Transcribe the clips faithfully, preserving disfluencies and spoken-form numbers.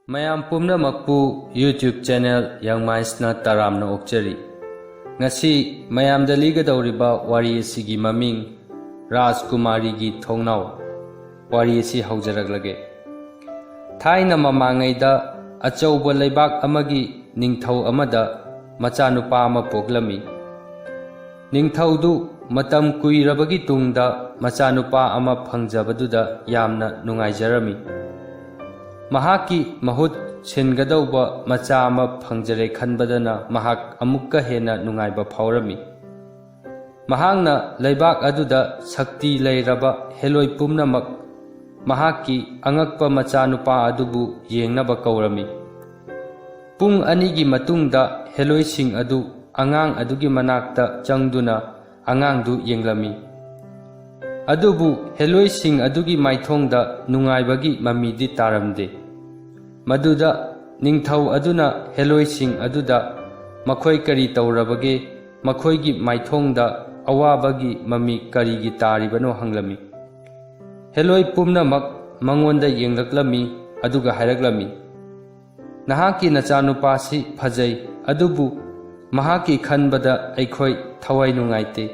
ꯃꯌꯥꯝ ꯄꯨꯝꯅꯃꯛꯄꯨ YouTube channel ꯌꯪꯃꯥꯏꯁꯅ ꯇꯔꯥꯝꯅ ꯑꯣꯛꯆꯔꯤ꯫ ꯉꯁꯤ ꯃꯌꯥꯝꯗ ꯂꯤꯒꯗꯧꯔꯤꯕ ꯋꯥꯔꯤ ꯑꯁꯤꯒꯤ ꯃꯃꯤꯡ ꯔꯥꯖꯀꯨꯃꯥꯔꯤꯒꯤ ꯊꯣꯡꯅꯥꯎ꯫ ꯋꯥꯔꯤ ꯑꯁꯤ ꯍꯧꯖꯔꯛꯂꯒꯦ꯫ ꯊꯥꯏꯅ ꯃꯃꯥꯡꯉꯩꯗ ꯑꯆꯧꯕ ꯂꯩꯕꯥꯛ ꯑꯃꯒꯤ ꯅꯤꯡꯊꯧ ꯑꯃꯗ ꯃꯆꯥꯅꯨꯄꯥ ꯑꯃ ꯄꯣꯛꯂꯝꯃꯤ꯫ ꯅꯤꯡꯊꯧꯗꯨ ꯃꯇꯝ ꯀꯨꯏꯔꯕꯒꯤ ꯇꯨꯡꯗ ꯃꯆꯥꯅꯨꯄꯥ ꯑꯃ ꯐꯪꯖꯕꯗꯨꯗ ꯌꯥꯝꯅ ꯅꯨꯡꯉꯥꯏꯖꯔꯝꯃꯤ꯫ ꯃꯍꯥꯛꯀꯤ ꯃꯍꯨꯠ ꯁꯤꯟꯒꯗꯧꯕ ꯃꯆꯥ ꯑꯃ ꯐꯪꯖꯔꯦ ꯈꯟꯕꯗꯅ ꯃꯍꯥꯛ ꯑꯃꯨꯛꯀ ꯍꯦꯟꯅ ꯅꯨꯡꯉꯥꯏꯕ ꯐꯥꯎꯔꯝꯃꯤ꯫ ꯃꯍꯥꯛꯅ ꯂꯩꯕꯥꯛ ꯑꯗꯨꯗ ꯁꯛꯇꯤ ꯂꯩꯔꯕ ꯍꯦꯂꯣꯏ ꯄꯨꯝꯅꯃꯛ ꯃꯍꯥꯛꯀꯤ ꯑꯉꯛꯄ ꯃꯆꯥꯅꯨꯄꯥ ꯑꯗꯨꯕꯨ ꯌꯦꯡꯅꯕ ꯀꯧꯔꯝꯃꯤ꯫ ꯄꯨꯡ ꯑꯅꯤꯒꯤ ꯃꯇꯨꯡꯗ ꯍꯦꯂꯣꯏꯁꯤꯡ ꯑꯗꯨ ꯑꯉꯥꯡ ꯑꯗꯨꯒꯤ ꯃꯅꯥꯛꯇ ꯆꯪꯗꯨꯅ ꯑꯉꯥꯡꯗꯨ ꯌꯦꯡꯂꯝꯃꯤ꯫ ꯑꯗꯨꯕꯨ ꯍꯦꯂꯣꯏꯁꯤꯡ ꯑꯗꯨꯒꯤ ꯃꯥꯏꯊꯣꯡꯗ ꯅꯨꯡꯉꯥꯏꯕꯒꯤ ꯃꯃꯤꯗꯤ ꯇꯥꯔꯝꯗꯦ꯫ ꯃꯗꯨꯗ ꯅꯤꯡꯊꯧ ꯑꯗꯨꯅ ꯍꯦꯂꯣꯏꯁꯤꯡ ꯑꯗꯨꯗ ꯃꯈꯣꯏ ꯀꯔꯤ ꯇꯧꯔꯕꯒꯦ, ꯃꯈꯣꯏꯒꯤ ꯃꯥꯏꯊꯣꯡꯗ ꯑꯋꯥꯕꯒꯤ ꯃꯃꯤ ꯀꯔꯤꯒꯤ ꯇꯥꯔꯤꯕꯅꯣ ꯍꯪꯂꯝꯃꯤ꯫ ꯍꯦꯂꯣꯏ ꯄꯨꯝꯅꯃꯛ ꯃꯉꯣꯟꯗ ꯌꯦꯡꯂꯛꯂꯝꯃꯤ, ꯑꯗꯨꯒ ꯍꯥꯏꯔꯛꯂꯝꯃꯤ, "ꯅꯍꯥꯛꯀꯤ ꯅꯆꯥꯅꯨꯄꯥꯁꯤ ꯐꯖꯩ, ꯑꯗꯨꯕꯨ ꯃꯍꯥꯛꯀꯤ ꯈꯟꯕꯗ ꯑꯩꯈꯣꯏ ꯊꯋꯥꯏ ꯅꯨꯡꯉꯥꯏꯇꯦ꯫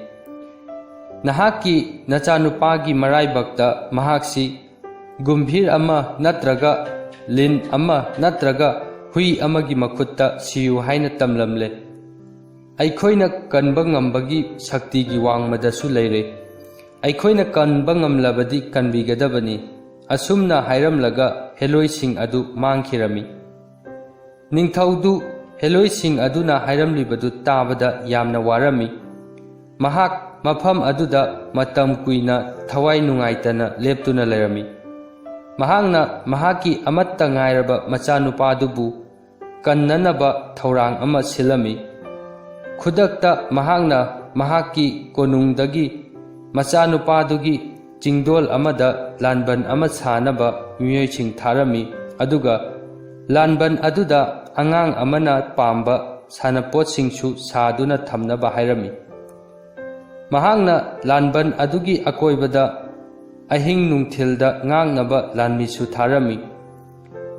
ꯅꯍꯥꯛꯀꯤ ꯅꯆꯥꯅꯨꯄꯥꯒꯤ ꯃꯔꯥꯏꯕꯛꯇ ꯃꯍꯥꯛꯁꯤ ꯒꯨꯝꯚꯤꯔ ꯑꯃ ꯅꯠꯇ꯭ꯔꯒ ꯂꯤꯟ ꯑꯃ ꯅꯠꯇ꯭ꯔꯒ ꯍꯨꯏ ꯑꯃꯒꯤ ꯃꯈꯨꯠꯇ ꯁꯤꯌꯨ ꯍꯥꯏꯅ ꯇꯝꯂꯝꯂꯦ꯫ ꯑꯩꯈꯣꯏꯅ ꯀꯟꯕ ꯉꯝꯕꯒꯤ ꯁꯛꯇꯤꯒꯤ ꯋꯥꯡꯃꯗꯁꯨ ꯂꯩꯔꯦ꯫ ꯑꯩꯈꯣꯏꯅ ꯀꯟꯕ ꯉꯝꯂꯕꯗꯤ ꯀꯟꯕꯤꯒꯗꯕꯅꯤ"꯫ ꯑꯁꯨꯝꯅ ꯍꯥꯏꯔꯝꯂꯒ ꯍꯦꯂꯣꯏꯁꯤꯡ ꯑꯗꯨ ꯃꯥꯡꯈꯤꯔꯝꯃꯤ꯫ ꯅꯤꯡꯊꯧꯗꯨ ꯍꯦꯂꯣꯏꯁꯤꯡ ꯑꯗꯨꯅ ꯍꯥꯏꯔꯝꯂꯤꯕꯗꯨ ꯇꯥꯕꯗ ꯌꯥꯝꯅ ꯋꯥꯔꯝꯃꯤ꯫ ꯃꯍꯥꯛ ꯃꯐꯝ ꯑꯗꯨꯗ ꯃꯇꯝ ꯀꯨꯏꯅ ꯊꯋꯥꯏ ꯅꯨꯡꯉꯥꯏꯇꯅ ꯂꯦꯞꯇꯨꯅ ꯂꯩꯔꯝꯃꯤ꯫ ꯃꯍꯥꯛꯅ ꯃꯍꯥꯛꯀꯤ ꯑꯃꯠꯇ ꯉꯥꯏꯔꯕ ꯃꯆꯥꯅꯨꯄꯥꯗꯨꯕꯨ ꯀꯟꯅꯅꯕ ꯊꯧꯔꯥꯡ ꯑꯃ ꯁꯤꯜꯂꯝꯃꯤ꯫ ꯈꯨꯗꯛꯇ ꯃꯍꯥꯛꯅ ꯃꯍꯥꯛꯀꯤ ꯀꯣꯅꯨꯡꯗꯒꯤ ꯃꯆꯥꯅꯨꯄꯥꯗꯨꯒꯤ ꯆꯤꯡꯗꯣꯜ ꯑꯃꯗ ꯂꯥꯟꯕꯟ ꯑꯃ ꯁꯥꯅꯕ ꯃꯤꯑꯣꯏꯁꯤꯡ ꯊꯥꯔꯝꯃꯤ, ꯑꯗꯨꯒ ꯂꯥꯟꯕꯟ ꯑꯗꯨꯗ ꯑꯉꯥꯡ ꯑꯃꯅ ꯄꯥꯝꯕ ꯁꯥꯟꯅꯄꯣꯠꯁꯤꯡꯁꯨ ꯁꯥꯗꯨꯅ ꯊꯝꯅꯕ ꯍꯥꯏꯔꯝꯃꯤ꯫ ꯃꯍꯥꯛꯅ ꯂꯥꯟꯕꯟ ꯑꯗꯨꯒꯤ ꯑꯀꯣꯏꯕꯗ ꯑꯍꯤꯡ ꯅꯨꯡꯊꯤꯜꯗ ꯉꯥꯛꯅꯕ ꯂꯥꯟꯃꯤꯁꯨ ꯊꯥꯔꯝꯃꯤ꯫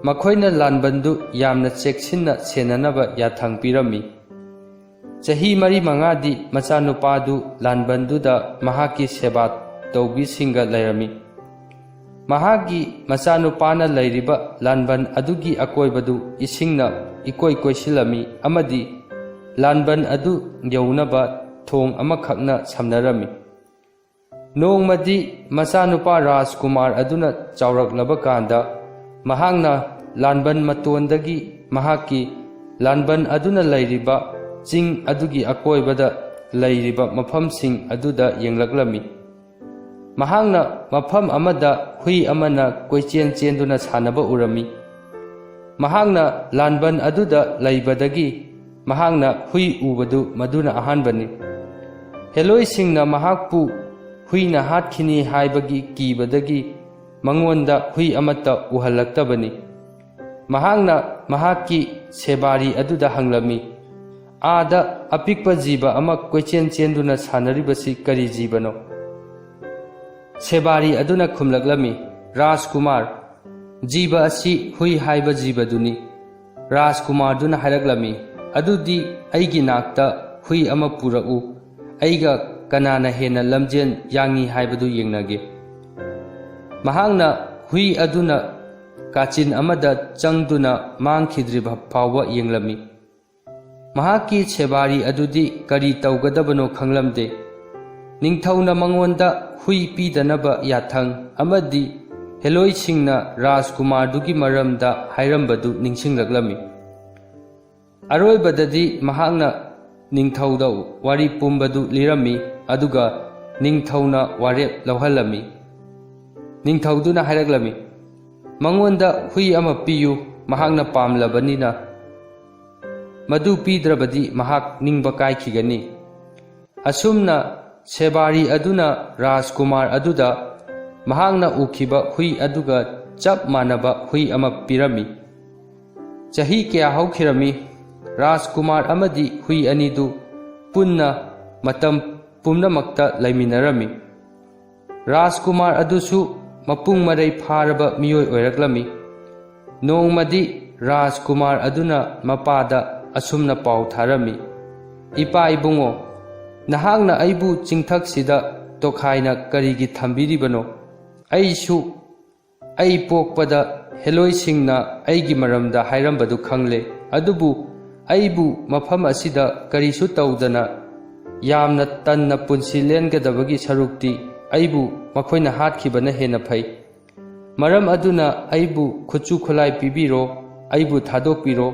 ꯃꯈꯣꯏꯅ ꯂꯥꯟꯕꯟꯗꯨ ꯌꯥꯝꯅ ꯆꯦꯛꯁꯤꯟꯅ ꯁꯦꯟꯅꯅꯕ ꯌꯥꯊꯪ ꯄꯤꯔꯝꯃꯤ꯫ ꯆꯍꯤ ꯃꯔꯤ ꯃꯉꯥꯗꯤ ꯃꯆꯥꯅꯨꯄꯥꯗꯨ ꯂꯥꯟꯕꯟꯗꯨꯗ ꯃꯍꯥꯛꯀꯤ ꯁꯦꯕꯥ ꯇꯧꯕꯤꯁꯤꯡꯒ ꯂꯩꯔꯝꯃꯤ꯫ ꯃꯍꯥꯛꯀꯤ ꯃꯆꯥꯅꯨꯄꯥꯅ ꯂꯩꯔꯤꯕ ꯂꯥꯟꯕꯟ ꯑꯗꯨꯒꯤ ꯑꯀꯣꯏꯕꯗꯨ ꯏꯁꯤꯡꯅ ꯏꯀꯣꯏ ꯀꯣꯏꯁꯤꯜꯂꯝꯃꯤ ꯑꯃꯗꯤ ꯂꯥꯟꯕꯟ ꯑꯗꯨ ꯌꯧꯅꯕ ꯊꯣꯡ ꯑꯃꯈꯛꯅ ꯁꯝꯅꯔꯝꯃꯤ꯫ ꯅꯣꯡꯃꯗꯤ ꯃꯆꯥꯅꯨꯄꯥ ꯔꯥꯖꯀꯨꯃꯥꯔ ꯑꯗꯨꯅ ꯆꯥꯎꯔꯛꯂꯕ ꯀꯥꯟꯗ, ꯃꯍꯥꯛꯅ ꯂꯥꯟꯕꯟ ꯃꯇꯣꯟꯗꯒꯤ ꯃꯍꯥꯛꯀꯤ ꯂꯥꯟꯕꯟ ꯑꯗꯨꯅ ꯂꯩꯔꯤꯕ ꯆꯤꯡ ꯑꯗꯨꯒꯤ ꯑꯀꯣꯏꯕꯗ ꯂꯩꯔꯤꯕ ꯃꯐꯝꯁꯤꯡ ꯑꯗꯨꯗ ꯌꯦꯡꯂꯛꯂꯝꯃꯤ꯫ ꯃꯍꯥꯛꯅ ꯃꯐꯝ ꯑꯃꯗ ꯍꯨꯏ ꯑꯃꯅ ꯀꯣꯏꯆꯦꯟ ꯆꯦꯟꯗꯨꯅ ꯁꯥꯟꯅꯕ ꯎꯔꯝꯃꯤ꯫ ꯃꯍꯥꯛꯅ ꯂꯥꯟꯕꯟ ꯑꯗꯨꯗ ꯂꯩꯕꯗꯒꯤ ꯃꯍꯥꯛꯅ ꯍꯨꯏ ꯎꯕꯗꯨ ꯃꯗꯨꯅ ꯑꯍꯥꯟꯕꯅꯤ꯫ ꯍꯦꯂꯣꯏꯁꯤꯡꯅ ꯃꯍꯥꯛꯄꯨ ꯍꯨꯏꯅ ꯍꯥꯠꯈꯤꯅꯤ ꯍꯥꯏꯕꯒꯤ ꯀꯤꯕꯗꯒꯤ ꯃꯉꯣꯟꯗ ꯍꯨꯏ ꯑꯃꯠꯇ ꯎꯍꯜꯂꯛꯇꯕꯅꯤ꯫ ꯃꯍꯥꯛꯅ ꯃꯍꯥꯛꯀꯤ ꯁꯦꯕꯥꯔꯤ ꯑꯗꯨꯗ ꯍꯪꯂꯝꯃꯤ, "ꯑꯥꯗ ꯑꯄꯤꯛꯄ ꯖꯤꯕ ꯑꯃ ꯀꯣꯏꯆꯦꯟ ꯆꯦꯟꯗꯨꯅ ꯁꯥꯟꯅꯔꯤꯕꯁꯤ ꯀꯔꯤ ꯖꯤꯕꯅꯣ?" ꯁꯦꯕꯥꯔꯤ ꯑꯗꯨꯅ ꯈꯨꯝꯂꯛꯂꯝꯃꯤ, "ꯔꯥꯖꯀꯨꯃꯥꯔ, ꯖꯤꯕ ꯑꯁꯤ ꯍꯨꯏ ꯍꯥꯏꯕ ꯖꯤꯕꯗꯨꯅꯤ꯫" ꯔꯥꯖꯀꯨꯃꯥꯔꯗꯨꯅ ꯍꯥꯏꯔꯛꯂꯝꯃꯤ, "ꯑꯗꯨꯗꯤ ꯑꯩꯒꯤ ꯅꯥꯛꯇ ꯍꯨꯏ ꯑꯃ ꯄꯨꯔꯛꯎ꯫ ꯑꯩꯒ ꯀꯅꯥꯅ ꯍꯦꯟꯅ ꯂꯝꯖꯦꯟ ꯌꯥꯡꯏ ꯍꯥꯏꯕꯗꯨ ꯌꯦꯡꯅꯒꯦ꯫" ꯃꯍꯥꯛꯅ ꯍꯨꯏ ꯑꯗꯨꯅ ꯀꯥꯆꯤꯟ ꯑꯃꯗ ꯆꯪꯗꯨꯅ ꯃꯥꯡꯈꯤꯗ꯭ꯔꯤꯕ ꯐꯥꯎꯕ ꯌꯦꯡꯂꯝꯃꯤ꯫ ꯃꯍꯥꯛꯀꯤ ꯁꯦꯕꯥꯔꯤ ꯑꯗꯨꯗꯤ ꯀꯔꯤ ꯇꯧꯒꯗꯕꯅꯣ ꯈꯪꯂꯝꯗꯦ꯫ ꯅꯤꯡꯊꯧꯅ ꯃꯉꯣꯟꯗ ꯍꯨꯏ ꯄꯤꯗꯅꯕ ꯌꯥꯊꯪ ꯑꯃꯗꯤ ꯍꯦꯂꯣꯏꯁꯤꯡꯅ ꯔꯥꯖꯀꯨꯃꯥꯔꯗꯨꯒꯤ ꯃꯔꯝꯗ ꯍꯥꯏꯔꯝꯕꯗꯨ ꯅꯤꯡꯁꯤꯡꯂꯛꯂꯝꯃꯤ꯫ ꯑꯔꯣꯏꯕꯗꯗꯤ ꯃꯍꯥꯛꯅ ꯅꯤꯡꯊꯧꯗ ꯋꯥꯔꯤ ꯄꯨꯝꯕꯗꯨ ꯂꯤꯔꯝꯃꯤ, ꯑꯗꯨꯒ ꯅꯤꯡꯊꯧꯅ ꯋꯥꯔꯦꯞ ꯂꯧꯍꯜꯂꯝꯃꯤ꯫ ꯅꯤꯡꯊꯧꯗꯨꯅ ꯍꯥꯏꯔꯛꯂꯝꯃꯤ, "ꯃꯉꯣꯟꯗ ꯍꯨꯏ ꯑꯃ ꯄꯤꯌꯨ, ꯃꯍꯥꯛꯅ ꯄꯥꯝꯂꯕꯅꯤꯅ꯫ ꯃꯗꯨ ꯄꯤꯗ꯭ꯔꯕꯗꯤ ꯃꯍꯥꯛ ꯅꯤꯡꯕ ꯀꯥꯏꯈꯤꯒꯅꯤ꯫" ꯑꯁꯨꯝꯅ ꯁꯦꯕꯥꯔꯤ ꯑꯗꯨꯅ ꯔꯥꯖꯀꯨꯃꯥꯔ ꯑꯗꯨꯗ ꯃꯍꯥꯛꯅ ꯎꯈꯤꯕ ꯍꯨꯏ ꯑꯗꯨꯒ ꯆꯞ ꯃꯥꯟꯅꯕ ꯍꯨꯏ ꯑꯃ ꯄꯤꯔꯝꯃꯤ꯫ ꯆꯍꯤ ꯀꯌꯥ ꯍꯧꯈꯤꯔꯝꯃꯤ꯫ ꯔꯥꯖꯀꯨꯃꯥꯔ ꯑꯃꯗꯤ ꯍꯨꯏ ꯑꯅꯤꯗꯨ ꯄꯨꯟꯅ ꯃꯇꯝ ꯄꯨꯝꯅꯃꯛꯇ ꯂꯩꯃꯤꯟꯅꯔꯝꯃꯤ꯫ ꯔꯥꯖꯀꯨꯃꯥꯔ ꯑꯗꯨꯁꯨ ꯃꯄꯨꯡ ꯃꯔꯩ ꯐꯥꯔꯕ ꯃꯤꯑꯣꯏ ꯑꯣꯏꯔꯛꯂꯝꯃꯤ꯫ ꯅꯣꯡꯃꯗꯤ ꯔꯥꯖꯀꯨꯃꯥꯔ ꯑꯗꯨꯅ ꯃꯄꯥꯗ ꯑꯁꯨꯝꯅ ꯄꯥꯎ ꯊꯥꯔꯝꯃꯤ, "ꯏꯄꯥ ꯏꯕꯨꯡꯉꯣ, ꯅꯍꯥꯛꯅ ꯑꯩꯕꯨ ꯆꯤꯡꯊꯛꯁꯤꯗ ꯇꯣꯈꯥꯏꯅ ꯀꯔꯤꯒꯤ ꯊꯝꯕꯤꯔꯤꯕꯅꯣ? ꯑꯩꯁꯨ ꯑꯩ ꯄꯣꯛꯄꯗ ꯍꯦꯂꯣꯏꯁꯤꯡꯅ ꯑꯩꯒꯤ ꯃꯔꯝꯗ ꯍꯥꯏꯔꯝꯕꯗꯨ ꯈꯪꯂꯦ, ꯑꯗꯨꯕꯨ ꯑꯩꯕꯨ ꯃꯐꯝ ꯑꯁꯤꯗ ꯀꯔꯤꯁꯨ ꯇꯧꯗꯅ ꯌꯥꯝꯅ ꯇꯟꯅ ꯄꯨꯟꯁꯤ ꯂꯦꯟꯒꯗꯕꯒꯤ ꯁꯔꯨꯛꯇꯤ ꯑꯩꯕꯨ ꯃꯈꯣꯏꯅ ꯍꯥꯠꯈꯤꯕꯅ ꯍꯦꯟꯅ ꯐꯩ꯫ ꯃꯔꯝ ꯑꯗꯨꯅ ꯑꯩꯕꯨ ꯈꯨꯠꯁꯨ ꯈꯨꯠꯂꯥꯏ ꯄꯤꯕꯤꯔꯣ, ꯑꯩꯕꯨ ꯊꯥꯗꯣꯛꯄꯤꯔꯣ,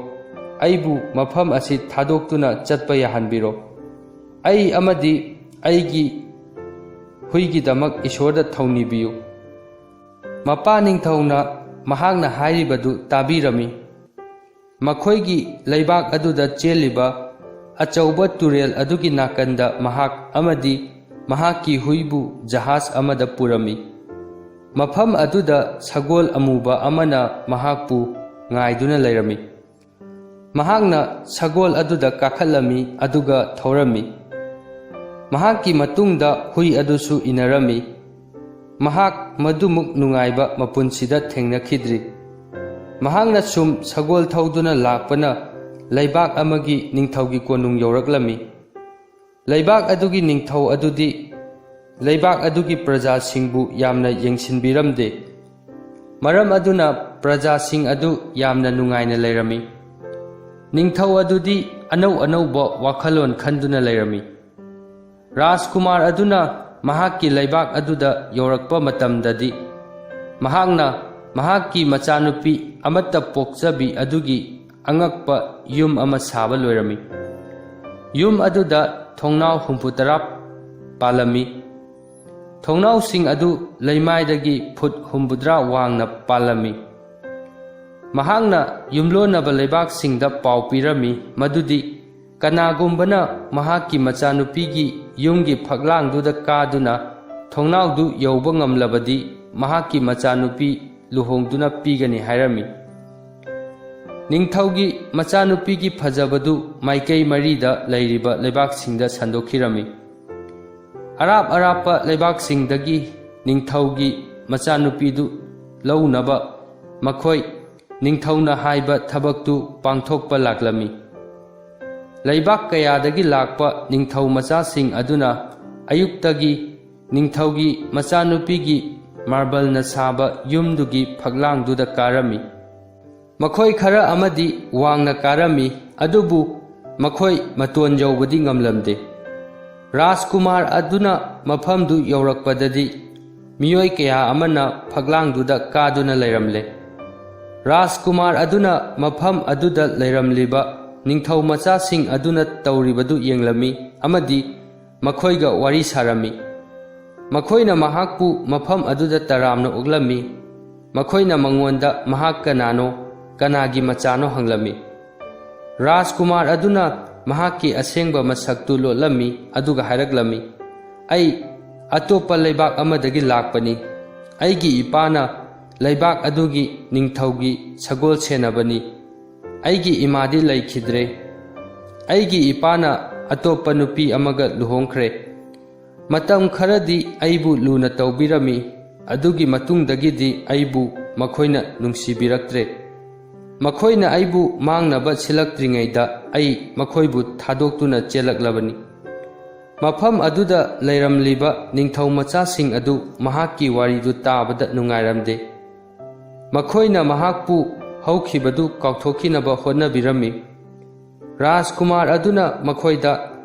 ꯑꯩꯕꯨ ꯃꯐꯝ ꯑꯁꯤ ꯊꯥꯗꯣꯛꯇꯨꯅ ꯆꯠꯄ ꯌꯥꯍꯟꯕꯤꯔꯣ꯫ ꯑꯩ ꯑꯃꯗꯤ ꯑꯩꯒꯤ ꯍꯨꯏꯒꯤꯗꯃꯛ ꯏꯁꯣꯔꯗ ꯊꯧꯅꯤꯕꯤꯌꯨ"꯫ ꯃꯄꯥ ꯅꯤꯡꯊꯧꯅ ꯃꯍꯥꯛꯅ ꯍꯥꯏꯔꯤꯕꯗꯨ ꯇꯥꯕꯤꯔꯝꯃꯤ꯫ ꯃꯈꯣꯏꯒꯤ ꯂꯩꯕꯥꯛ ꯑꯗꯨꯗ ꯆꯦꯜꯂꯤꯕ ꯑꯆꯧꯕ ꯇꯨꯔꯦꯜ ꯑꯗꯨꯒꯤ ꯅꯥꯀꯟꯗ ꯃꯍꯥꯛ ꯑꯃꯗꯤ ꯃꯍꯥꯛꯀꯤ ꯍꯨꯏꯕꯨ ꯖꯍꯥꯖ ꯑꯃꯗ ꯄꯨꯔꯝꯃꯤ꯫ ꯃꯐꯝ ꯑꯗꯨꯗ ꯁꯒꯣꯜ ꯑꯃꯨꯕ ꯑꯃꯅ ꯃꯍꯥꯛꯄꯨ ꯉꯥꯏꯗꯨꯅ ꯂꯩꯔꯝꯃꯤ꯫ ꯃꯍꯥꯛꯅ ꯁꯒꯣꯜ ꯑꯗꯨꯗ ꯀꯥꯈꯠꯂꯝꯃꯤ ꯑꯗꯨꯒ ꯊꯧꯔꯝꯃꯤ꯫ ꯃꯍꯥꯛꯀꯤ ꯃꯇꯨꯡꯗ ꯍꯨꯏ ꯑꯗꯨꯁꯨ ꯏꯟꯅꯔꯝꯃꯤ꯫ ꯃꯍꯥꯛ ꯃꯗꯨꯃꯨꯛ ꯅꯨꯡꯉꯥꯏꯕ ꯃꯄꯨꯟꯁꯤꯗ ꯊꯦꯡꯅꯈꯤꯗ꯭ꯔꯤ꯫ ꯃꯍꯥꯛꯅ ꯁꯨꯝ ꯁꯒꯣꯜ ꯊꯧꯗꯨꯅ ꯂꯥꯛꯄꯅ ꯂꯩꯕꯥꯛ ꯑꯃꯒꯤ ꯅꯤꯡꯊꯧꯒꯤ ꯀꯣꯅꯨꯡ ꯌꯧꯔꯛꯂꯝꯃꯤ꯫ ꯂꯩꯕꯥꯛ ꯑꯗꯨꯒꯤ ꯅꯤꯡꯊꯧ ꯑꯗꯨꯗꯤ ꯂꯩꯕꯥꯛ ꯑꯗꯨꯒꯤ ꯄ꯭ꯔꯖꯥꯁꯤꯡꯕꯨ ꯌꯥꯝꯅ ꯌꯦꯡꯁꯤꯟꯕꯤꯔꯝꯗꯦ꯫ ꯃꯔꯝ ꯑꯗꯨꯅ ꯄ꯭ꯔꯖꯥꯁꯤꯡ ꯑꯗꯨ ꯌꯥꯝꯅ ꯅꯨꯡꯉꯥꯏꯅ ꯂꯩꯔꯝꯃꯤ꯫ ꯅꯤꯡꯊꯧ ꯑꯗꯨꯗꯤ ꯑꯅꯧ ꯑꯅꯧꯕ ꯋꯥꯈꯜꯂꯣꯟ ꯈꯟꯗꯨꯅ ꯂꯩꯔꯝꯃꯤ꯫ ꯔꯥꯖꯀꯨꯃꯥꯔ ꯑꯗꯨꯅ ꯃꯍꯥꯛꯀꯤ ꯂꯩꯕꯥꯛ ꯑꯗꯨꯗ ꯌꯧꯔꯛꯄ ꯃꯇꯝꯗꯗꯤ, ꯃꯍꯥꯛꯅ ꯃꯍꯥꯛꯀꯤ ꯃꯆꯥꯅꯨꯄꯤ ꯑꯃꯠꯇ ꯄꯣꯛꯆꯕꯤ ꯑꯗꯨꯒꯤ ꯑꯉꯛꯄ ꯌꯨꯝ ꯑꯃ ꯁꯥꯕ ꯂꯣꯏꯔꯝꯃꯤ꯫ ꯌꯨꯝ ꯑꯗꯨꯗ ꯊꯣꯡꯅꯥꯎ ꯍꯨꯝꯐꯨꯇꯔꯥ ꯄꯥꯜꯂꯝꯃꯤ꯫ ꯊꯣꯡꯅꯥꯎꯁꯤꯡ ꯑꯗꯨ ꯂꯩꯃꯥꯏꯗꯒꯤ ꯐꯨꯠ ꯍꯨꯝꯐꯨꯇꯔꯥ ꯋꯥꯡꯅ ꯄꯥꯜꯂꯝꯃꯤ꯫ ꯃꯍꯥꯛꯅ ꯌꯨꯝꯂꯣꯟꯅꯕ ꯂꯩꯕꯥꯛꯁꯤꯡꯗ ꯄꯥꯎ ꯄꯤꯔꯝꯃꯤ ꯃꯗꯨꯗꯤ ꯀꯅꯥꯒꯨꯝꯕꯅ ꯃꯍꯥꯛꯀꯤ ꯃꯆꯥꯅꯨꯄꯤꯒꯤ ꯌꯨꯝꯒꯤ ꯐꯛꯂꯥꯡꯗꯨꯗ ꯀꯥꯗꯨꯅ ꯊꯣꯡꯅꯥꯎꯗꯨ ꯌꯧꯕ ꯉꯝꯂꯕꯗꯤ ꯃꯍꯥꯛꯀꯤ ꯃꯆꯥꯅꯨꯄꯤ ꯂꯨꯍꯣꯡꯗꯨꯅ ꯄꯤꯒꯅꯤ ꯍꯥꯏꯔꯝꯃꯤ꯫ ꯅꯤꯡꯊꯧꯒꯤ ꯃꯆꯥꯅꯨꯄꯤꯒꯤ ꯐꯖꯕꯗꯨ ꯃꯥꯏꯀꯩ ꯃꯔꯤꯗ ꯂꯩꯔꯤꯕ ꯂꯩꯕꯥꯛꯁꯤꯡꯗ ꯁꯟꯗꯣꯛꯈꯤꯔꯝꯃꯤ꯫ ꯑꯔꯥꯞ ꯑꯔꯥꯞꯄ ꯂꯩꯕꯥꯛꯁꯤꯡꯗꯒꯤ ꯅꯤꯡꯊꯧꯒꯤ ꯃꯆꯥꯅꯨꯄꯤꯗꯨ ꯂꯧꯅꯕ ꯃꯈꯣꯏ ꯅꯤꯡꯊꯧꯅ ꯍꯥꯏꯕ ꯊꯕꯛꯇꯨ ꯄꯥꯡꯊꯣꯛꯄ ꯂꯥꯛꯂꯝꯃꯤ꯫ ꯂꯩꯕꯥꯛ ꯀꯌꯥꯗꯒꯤ ꯂꯥꯛꯄ ꯅꯤꯡꯊꯧ ꯃꯆꯥꯁꯤꯡ ꯑꯗꯨꯅ ꯑꯌꯨꯛꯇꯒꯤ ꯅꯤꯡꯊꯧꯒꯤ ꯃꯆꯥꯅꯨꯄꯤꯒꯤ ꯃꯥꯔꯕꯜꯅ ꯁꯥꯕ ꯌꯨꯝꯗꯨꯒꯤ ꯐꯛꯂꯥꯡꯗꯨꯗ ꯀꯥꯔꯝꯃꯤ꯫ ꯃꯈꯣꯏ ꯈꯔ ꯑꯃꯗꯤ ꯋꯥꯡꯅ ꯀꯥꯔꯝꯃꯤ, ꯑꯗꯨꯕꯨ ꯃꯈꯣꯏ ꯃꯇꯣꯟ ꯌꯧꯕꯗꯤ ꯉꯝꯂꯝꯗꯦ꯫ ꯔꯥꯖꯀꯨꯃꯥꯔ ꯑꯗꯨꯅ ꯃꯐꯝꯗꯨ ꯌꯧꯔꯛꯄꯗꯗꯤ ꯃꯤꯑꯣꯏ ꯀꯌꯥ ꯑꯃꯅ ꯐꯛꯂꯥꯡꯗꯨꯗ ꯀꯥꯗꯨꯅ ꯂꯩꯔꯝꯂꯦ꯫ ꯔꯥꯖꯀꯨꯃꯥꯔ ꯑꯗꯨꯅ ꯃꯐꯝ ꯑꯗꯨꯗ ꯂꯩꯔꯝꯂꯤꯕ ꯅꯤꯡꯊꯧ ꯃꯆꯥꯁꯤꯡ ꯑꯗꯨꯅ ꯇꯧꯔꯤꯕꯗꯨ ꯌꯦꯡꯂꯝꯃꯤ ꯑꯃꯗꯤ ꯃꯈꯣꯏꯒ ꯋꯥꯔꯤ ꯁꯥꯔꯝꯃꯤ꯫ ꯃꯈꯣꯏꯅ ꯃꯍꯥꯛꯄꯨ ꯃꯐꯝ ꯑꯗꯨꯗ ꯇꯔꯥꯝꯅ ꯑꯣꯛꯂꯝꯃꯤ꯫ ꯃꯈꯣꯏꯅ ꯃꯉꯣꯟꯗ ꯃꯍꯥꯛ ꯀꯅꯥꯅꯣ, ꯀꯅꯥꯒꯤ ꯃꯆꯥꯅꯣ ꯍꯪꯂꯝꯃꯤ꯫ ꯔꯥꯖꯀꯨꯃꯥꯔ ꯑꯗꯨꯅ ꯃꯍꯥꯛꯀꯤ ꯑꯁꯦꯡꯕ ꯃꯁꯛꯇꯨ ꯂꯣꯠꯂꯝꯃꯤ, ꯑꯗꯨꯒ ꯍꯥꯏꯔꯛꯂꯝꯃꯤ, "ꯑꯩ ꯑꯇꯣꯞꯄ ꯂꯩꯕꯥꯛ ꯑꯃꯗꯒꯤ ꯂꯥꯛꯄꯅꯤ꯫ ꯑꯩꯒꯤ ꯏꯄꯥꯅ ꯂꯩꯕꯥꯛ ꯑꯗꯨꯒꯤ ꯅꯤꯡꯊꯧꯒꯤ ꯁꯒꯣꯜ ꯁꯦꯟꯅꯕꯅꯤ꯫ ꯑꯩꯒꯤ ꯏꯃꯥꯗꯤ ꯂꯩꯈꯤꯗ꯭ꯔꯦ꯫ ꯑꯩꯒꯤ ꯏꯄꯥꯅ ꯑꯇꯣꯞꯄ ꯅꯨꯄꯤ ꯑꯃꯒ ꯂꯨꯍꯣꯡꯈ꯭ꯔꯦ꯫ ꯃꯇꯝ ꯈꯔꯗꯤ ꯑꯩꯕꯨ ꯂꯨꯅ ꯇꯧꯕꯤꯔꯝꯃꯤ꯫ ꯑꯗꯨꯒꯤ ꯃꯇꯨꯡꯗꯒꯤꯗꯤ ꯑꯩꯕꯨ ꯃꯈꯣꯏꯅ ꯅꯨꯡꯁꯤꯕꯤꯔꯛꯇ꯭ꯔꯦ꯫ ꯃꯈꯣꯏꯅ ꯑꯩꯕꯨ ꯃꯥꯡꯅꯕ ꯁꯤꯜꯂꯛꯇ꯭ꯔꯤꯉꯩꯗ ꯑꯩ ꯃꯈꯣꯏꯕꯨ ꯊꯥꯗꯣꯛꯇꯨꯅ ꯆꯦꯜꯂꯛꯂꯕꯅꯤ꯫" ꯃꯐꯝ ꯑꯗꯨꯗ ꯂꯩꯔꯝꯂꯤꯕ ꯅꯤꯡꯊꯧ ꯃꯆꯥꯁꯤꯡ ꯑꯗꯨ ꯃꯍꯥꯛꯀꯤ ꯋꯥꯔꯤꯗꯨ ꯇꯥꯕꯗ ꯅꯨꯡꯉꯥꯏꯔꯝꯗꯦ꯫ ꯃꯈꯣꯏꯅ ꯃꯍꯥꯛꯄꯨ ꯍꯧꯈꯤꯕꯗꯨ ꯀꯥꯎꯊꯣꯛꯈꯤꯅꯕ ꯍꯣꯠꯅꯕꯤꯔꯝꯃꯤ꯫ ꯔꯥꯖꯀꯨꯃꯥꯔ ꯑꯗꯨꯅ ꯃꯈꯣꯏꯗ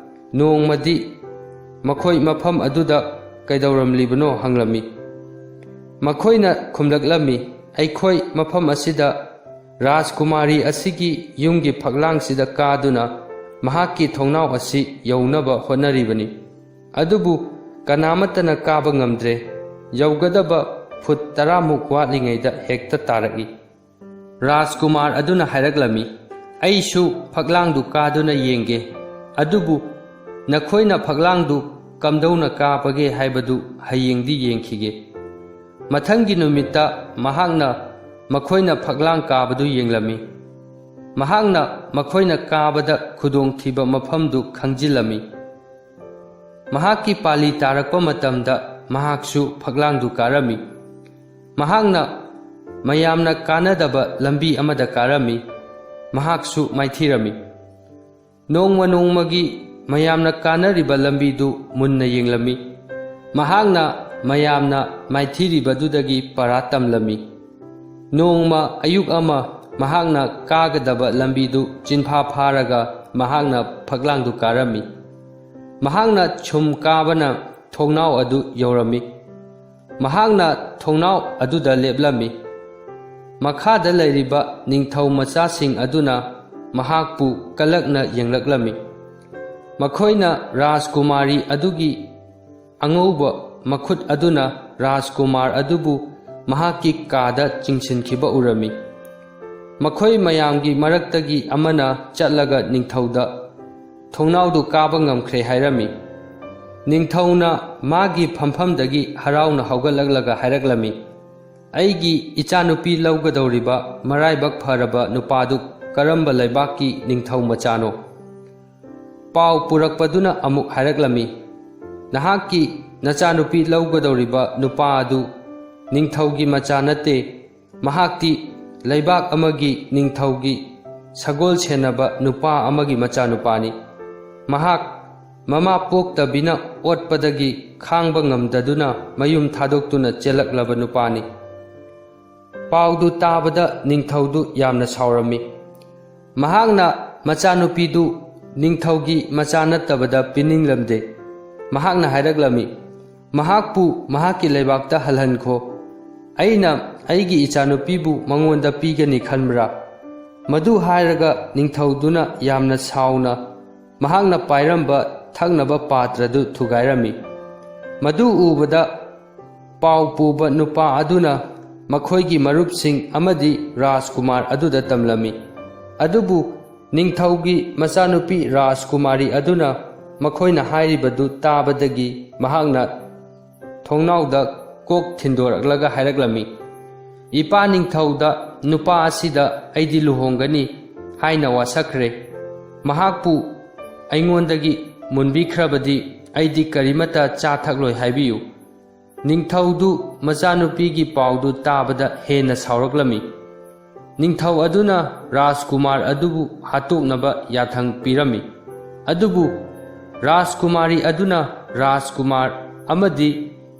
ꯅꯣꯡꯃꯗꯤ ꯃꯈꯣꯏ ꯃꯐꯝ ꯑꯗꯨꯗ ꯀꯩꯗꯧꯔꯝꯂꯤꯕꯅꯣ ꯍꯪꯂꯝꯃꯤ꯫ ꯃꯈꯣꯏꯅ ꯈꯨꯝꯂꯛꯂꯝꯃꯤ, "ꯑꯩꯈꯣꯏ ꯃꯐꯝ ꯑꯁꯤꯗ ꯔꯥꯖꯀꯨꯃꯥꯔꯤ ꯑꯁꯤꯒꯤ ꯌꯨꯝꯒꯤ ꯐꯛꯂꯥꯡꯁꯤꯗ ꯀꯥꯗꯨꯅ ꯃꯍꯥꯛꯀꯤ ꯊꯣꯡꯅꯥꯎ ꯑꯁꯤ ꯌꯧꯅꯕ ꯍꯣꯠꯅꯔꯤꯕꯅꯤ꯫ ꯑꯗꯨꯕꯨ ꯀꯅꯥꯃꯠꯇꯅ ꯀꯥꯕ ꯉꯝꯗ꯭ꯔꯦ꯫ ꯌꯧꯒꯗꯕ ꯐꯨꯠ ꯇꯔꯥꯃꯨꯛ ꯋꯥꯠꯂꯤꯉꯩꯗ ꯍꯦꯛꯇ ꯇꯥꯔꯛꯏ꯫" ꯔꯥꯖꯀꯨꯃꯥꯔ ꯑꯗꯨꯅ ꯍꯥꯏꯔꯛꯂꯝꯃꯤ, "ꯑꯩꯁꯨ ꯐꯛꯂꯥꯡꯗꯨ ꯀꯥꯗꯨꯅ ꯌꯦꯡꯒꯦ, ꯑꯗꯨꯕꯨ ꯅꯈꯣꯏꯅ ꯐꯛꯂꯥꯡꯗꯨ ꯀꯝꯗꯧꯅ ꯀꯥꯕꯒꯦ ꯍꯥꯏꯕꯗꯨ ꯍꯌꯦꯡꯗꯤ ꯌꯦꯡꯈꯤꯒꯦ꯫" ꯃꯊꯪꯒꯤ ꯅꯨꯃꯤꯠꯇ ꯃꯍꯥꯛꯅ ꯃꯈꯣꯏꯅ ꯐꯛꯂꯥꯡ ꯀꯥꯕꯗꯨ ꯌꯦꯡꯂꯝꯃꯤ꯫ ꯃꯍꯥꯛꯅ ꯃꯈꯣꯏꯅ ꯀꯥꯕꯗ ꯈꯨꯗꯣꯡꯊꯤꯕ ꯃꯐꯝꯗꯨ ꯈꯪꯖꯤꯜꯂꯝꯃꯤ꯫ ꯃꯍꯥꯛꯀꯤ ꯄꯥꯂꯤ ꯇꯥꯔꯛꯄ ꯃꯇꯝꯗ ꯃꯍꯥꯛꯁꯨ ꯐꯛꯂꯥꯡꯗꯨ ꯀꯥꯔꯝꯃꯤ꯫ ꯃꯍꯥꯛꯅ ꯃꯌꯥꯝꯅ ꯀꯥꯟꯅꯗꯕ ꯂꯝꯕꯤ ꯑꯃꯗ ꯀꯥꯔꯝꯃꯤ꯫ ꯃꯍꯥꯛꯁꯨ ꯃꯥꯏꯊꯤꯔꯝꯃꯤ꯫ ꯅꯣꯡꯃ ꯅꯣꯡꯃꯒꯤ ꯃꯌꯥꯝꯅ ꯀꯥꯟꯅꯔꯤꯕ ꯂꯝꯕꯤꯗꯨ ꯃꯨꯟꯅ ꯌꯦꯡꯂꯝꯃꯤ꯫ ꯃꯍꯥꯛꯅ ꯃꯌꯥꯝꯅ ꯃꯥꯏꯊꯤꯔꯤꯕꯗꯨꯗꯒꯤ ꯄꯔꯥ ꯇꯝꯂꯝꯃꯤ꯫ ꯅꯣꯡꯃ ꯑꯌꯨꯛ ꯑꯃ ꯃꯍꯥꯛꯅ ꯀꯥꯒꯗꯕ ꯂꯝꯕꯤꯗꯨ ꯆꯤꯟꯐꯥ ꯐꯥꯔꯒ ꯃꯍꯥꯛꯅ ꯐꯛꯂꯥꯡꯗꯨ ꯀꯥꯔꯝꯃꯤ꯫ ꯃꯍꯥꯛꯅ ꯁꯨꯝ ꯀꯥꯕꯅ ꯊꯣꯡꯅꯥꯎ ꯑꯗꯨ ꯌꯧꯔꯝꯃꯤ꯫ ꯃꯍꯥꯛꯅ ꯊꯣꯡꯅꯥꯎ ꯑꯗꯨꯗ ꯂꯦꯞꯂꯝꯃꯤ꯫ ꯃꯈꯥꯗ ꯂꯩꯔꯤꯕ ꯅꯤꯡꯊꯧ ꯃꯆꯥꯁꯤꯡ ꯑꯗꯨꯅ ꯃꯍꯥꯛꯄꯨ ꯀꯂꯛꯅ ꯌꯦꯡꯂꯛꯂꯝꯃꯤ꯫ ꯃꯈꯣꯏꯅ ꯔꯥꯖꯀꯨꯃꯥꯔꯤ ꯑꯗꯨꯒꯤ ꯑꯉꯧꯕ ꯃꯈꯨꯠ ꯑꯗꯨꯅ ꯔꯥꯖꯀꯨꯃꯥꯔ ꯑꯗꯨꯕꯨ ꯃꯍꯥꯛꯀꯤ ꯀꯥꯗ ꯆꯤꯡꯁꯤꯟꯈꯤꯕ ꯎꯔꯝꯃꯤ꯫ ꯃꯈꯣꯏ ꯃꯌꯥꯝꯒꯤ ꯃꯔꯛꯇꯒꯤ ꯑꯃꯅ ꯆꯠꯂꯒ ꯅꯤꯡꯊꯧꯗ ꯊꯣꯡꯅꯥꯎꯗꯨ ꯀꯥꯕ ꯉꯝꯈ꯭ꯔꯦ ꯍꯥꯏꯔꯝꯃꯤ꯫ ꯅꯤꯡꯊꯧꯅ ꯃꯥꯒꯤ ꯐꯝꯐꯝꯗꯒꯤ ꯍꯔꯥꯎꯅ ꯍꯧꯒꯠꯂꯛꯂꯒ ꯍꯥꯏꯔꯛꯂꯝꯃꯤ, "ꯑꯩꯒꯤ ꯏꯆꯥꯅꯨꯄꯤ ꯂꯧꯒꯗꯧꯔꯤꯕ ꯃꯔꯥꯏꯕꯛ ꯐꯔꯕ ꯅꯨꯄꯥꯗꯨ ꯀꯔꯝꯕ ꯂꯩꯕꯥꯛꯀꯤ ꯅꯤꯡꯊꯧ ꯃꯆꯥꯅꯣ?" ꯄꯥꯎ ꯄꯨꯔꯛꯄꯗꯨꯅ ꯑꯃꯨꯛ ꯍꯥꯏꯔꯛꯂꯝꯃꯤ, "ꯅꯍꯥꯛꯀꯤ ꯅꯆꯥꯅꯨꯄꯤ ꯂꯧꯒꯗꯧꯔꯤꯕ ꯅꯨꯄꯥ ꯑꯗꯨ ꯅꯤꯡꯊꯧꯒꯤ ꯃꯆꯥ ꯅꯠꯇꯦ꯫ ꯃꯍꯥꯛꯇꯤ ꯂꯩꯕꯥꯛ ꯑꯃꯒꯤ ꯅꯤꯡꯊꯧꯒꯤ ꯁꯒꯣꯜ ꯁꯦꯟꯅꯕ ꯅꯨꯄꯥ ꯑꯃꯒꯤ ꯃꯆꯥꯅꯨꯄꯥꯅꯤ꯫ ꯃꯍꯥꯛ ꯃꯃꯥ ꯄꯣꯛꯇꯕꯤꯅ ꯑꯣꯠꯄꯗꯒꯤ ꯈꯥꯡꯕ ꯉꯝꯗꯗꯨꯅ ꯃꯌꯨꯝ ꯊꯥꯗꯣꯛꯇꯨꯅ ꯆꯦꯜꯂꯛꯂꯕ ꯅꯨꯄꯥꯅꯤ꯫" ꯄꯥꯎꯗꯨ ꯇꯥꯕꯗ ꯅꯤꯡꯊꯧꯗꯨ ꯌꯥꯝꯅ ꯁꯥꯎꯔꯝꯃꯤ꯫ ꯃꯍꯥꯛꯅ ꯃꯆꯥꯅꯨꯄꯤꯗꯨ ꯅꯤꯡꯊꯧꯒꯤ ꯃꯆꯥ ꯅꯠꯇꯕꯗ ꯄꯤꯅꯤꯡꯂꯝꯗꯦ꯫ ꯃꯍꯥꯛꯅ ꯍꯥꯏꯔꯛꯂꯝꯃꯤ, "ꯃꯍꯥꯛꯄꯨ ꯃꯍꯥꯛꯀꯤ ꯂꯩꯕꯥꯛꯇ ꯍꯜꯍꯟꯈꯣ꯫ ꯑꯩꯅ ꯑꯩꯒꯤ ꯏꯆꯥꯅꯨꯄꯤꯕꯨ ꯃꯉꯣꯟꯗ ꯄꯤꯒꯅꯤ ꯈꯟꯕ꯭ꯔꯥ?" ꯃꯗꯨ ꯍꯥꯏꯔꯒ ꯅꯤꯡꯊꯧꯗꯨꯅ ꯌꯥꯝꯅ ꯁꯥꯎꯅ ꯃꯍꯥꯛꯅ ꯄꯥꯏꯔꯝꯕ ꯊꯛꯅꯕ ꯄꯥꯇ꯭ꯔꯗꯨ ꯊꯨꯒꯥꯏꯔꯝꯃꯤ꯫ ꯃꯗꯨ ꯎꯕꯗ ꯄꯥꯎ ꯄꯨꯕ ꯅꯨꯄꯥ ꯑꯗꯨꯅ ꯃꯈꯣꯏꯒꯤ ꯃꯔꯨꯞꯁꯤꯡ ꯑꯃꯗꯤ ꯔꯥꯖꯀꯨꯃꯥꯔ ꯑꯗꯨꯗ ꯇꯝꯂꯝꯃꯤ꯫ ꯑꯗꯨꯕꯨ ꯅꯤꯡꯊꯧꯒꯤ ꯃꯆꯥꯅꯨꯄꯤ ꯔꯥꯖꯀꯨꯃꯥꯔꯤ ꯑꯗꯨꯅ ꯃꯈꯣꯏꯅ ꯍꯥꯏꯔꯤꯕꯗꯨ ꯇꯥꯕꯗꯒꯤ ꯃꯍꯥꯛꯅ ꯊꯣꯡꯅꯥꯎꯗ ꯀꯣꯛ ꯊꯤꯟꯗꯣꯔꯛꯂꯒ ꯍꯥꯏꯔꯛꯂꯝꯃꯤ, "ꯏꯄꯥ ꯅꯤꯡꯊꯧꯗ ꯅꯨꯄꯥ ꯑꯁꯤꯗ ꯑꯩꯗꯤ ꯂꯨꯍꯣꯡꯒꯅꯤ ꯍꯥꯏꯅ ꯋꯥꯁꯛꯈ꯭ꯔꯦ꯫ ꯃꯍꯥꯛꯄꯨ ꯑꯩꯉꯣꯟꯗꯒꯤ ꯃꯨꯟꯕꯤꯈ꯭ꯔꯕꯗꯤ ꯑꯩꯗꯤ ꯀꯔꯤꯃꯠꯇ ꯆꯥ ꯊꯛꯂꯣꯏ ꯍꯥꯏꯕꯤꯌꯨ꯫" ꯅꯤꯡꯊꯧꯗꯨ ꯃꯆꯥꯅꯨꯄꯤꯒꯤ ꯄꯥꯎꯗꯨ ꯇꯥꯕꯗ ꯍꯦꯟꯅ ꯁꯥꯎꯔꯛꯂꯝꯃꯤ꯫ ꯅꯤꯡꯊꯧ ꯑꯗꯨꯅ ꯔꯥꯖꯀꯨꯃꯥꯔ ꯑꯗꯨꯕꯨ ꯍꯥꯠꯇꯣꯛꯅꯕ ꯌꯥꯊꯪ ꯄꯤꯔꯝꯃꯤ꯫ ꯑꯗꯨꯕꯨ ꯔꯥꯖꯀꯨꯃꯥꯔꯤ ꯑꯗꯨꯅ ꯔꯥꯖꯀꯨꯃꯥꯔ ꯑꯃꯗꯤ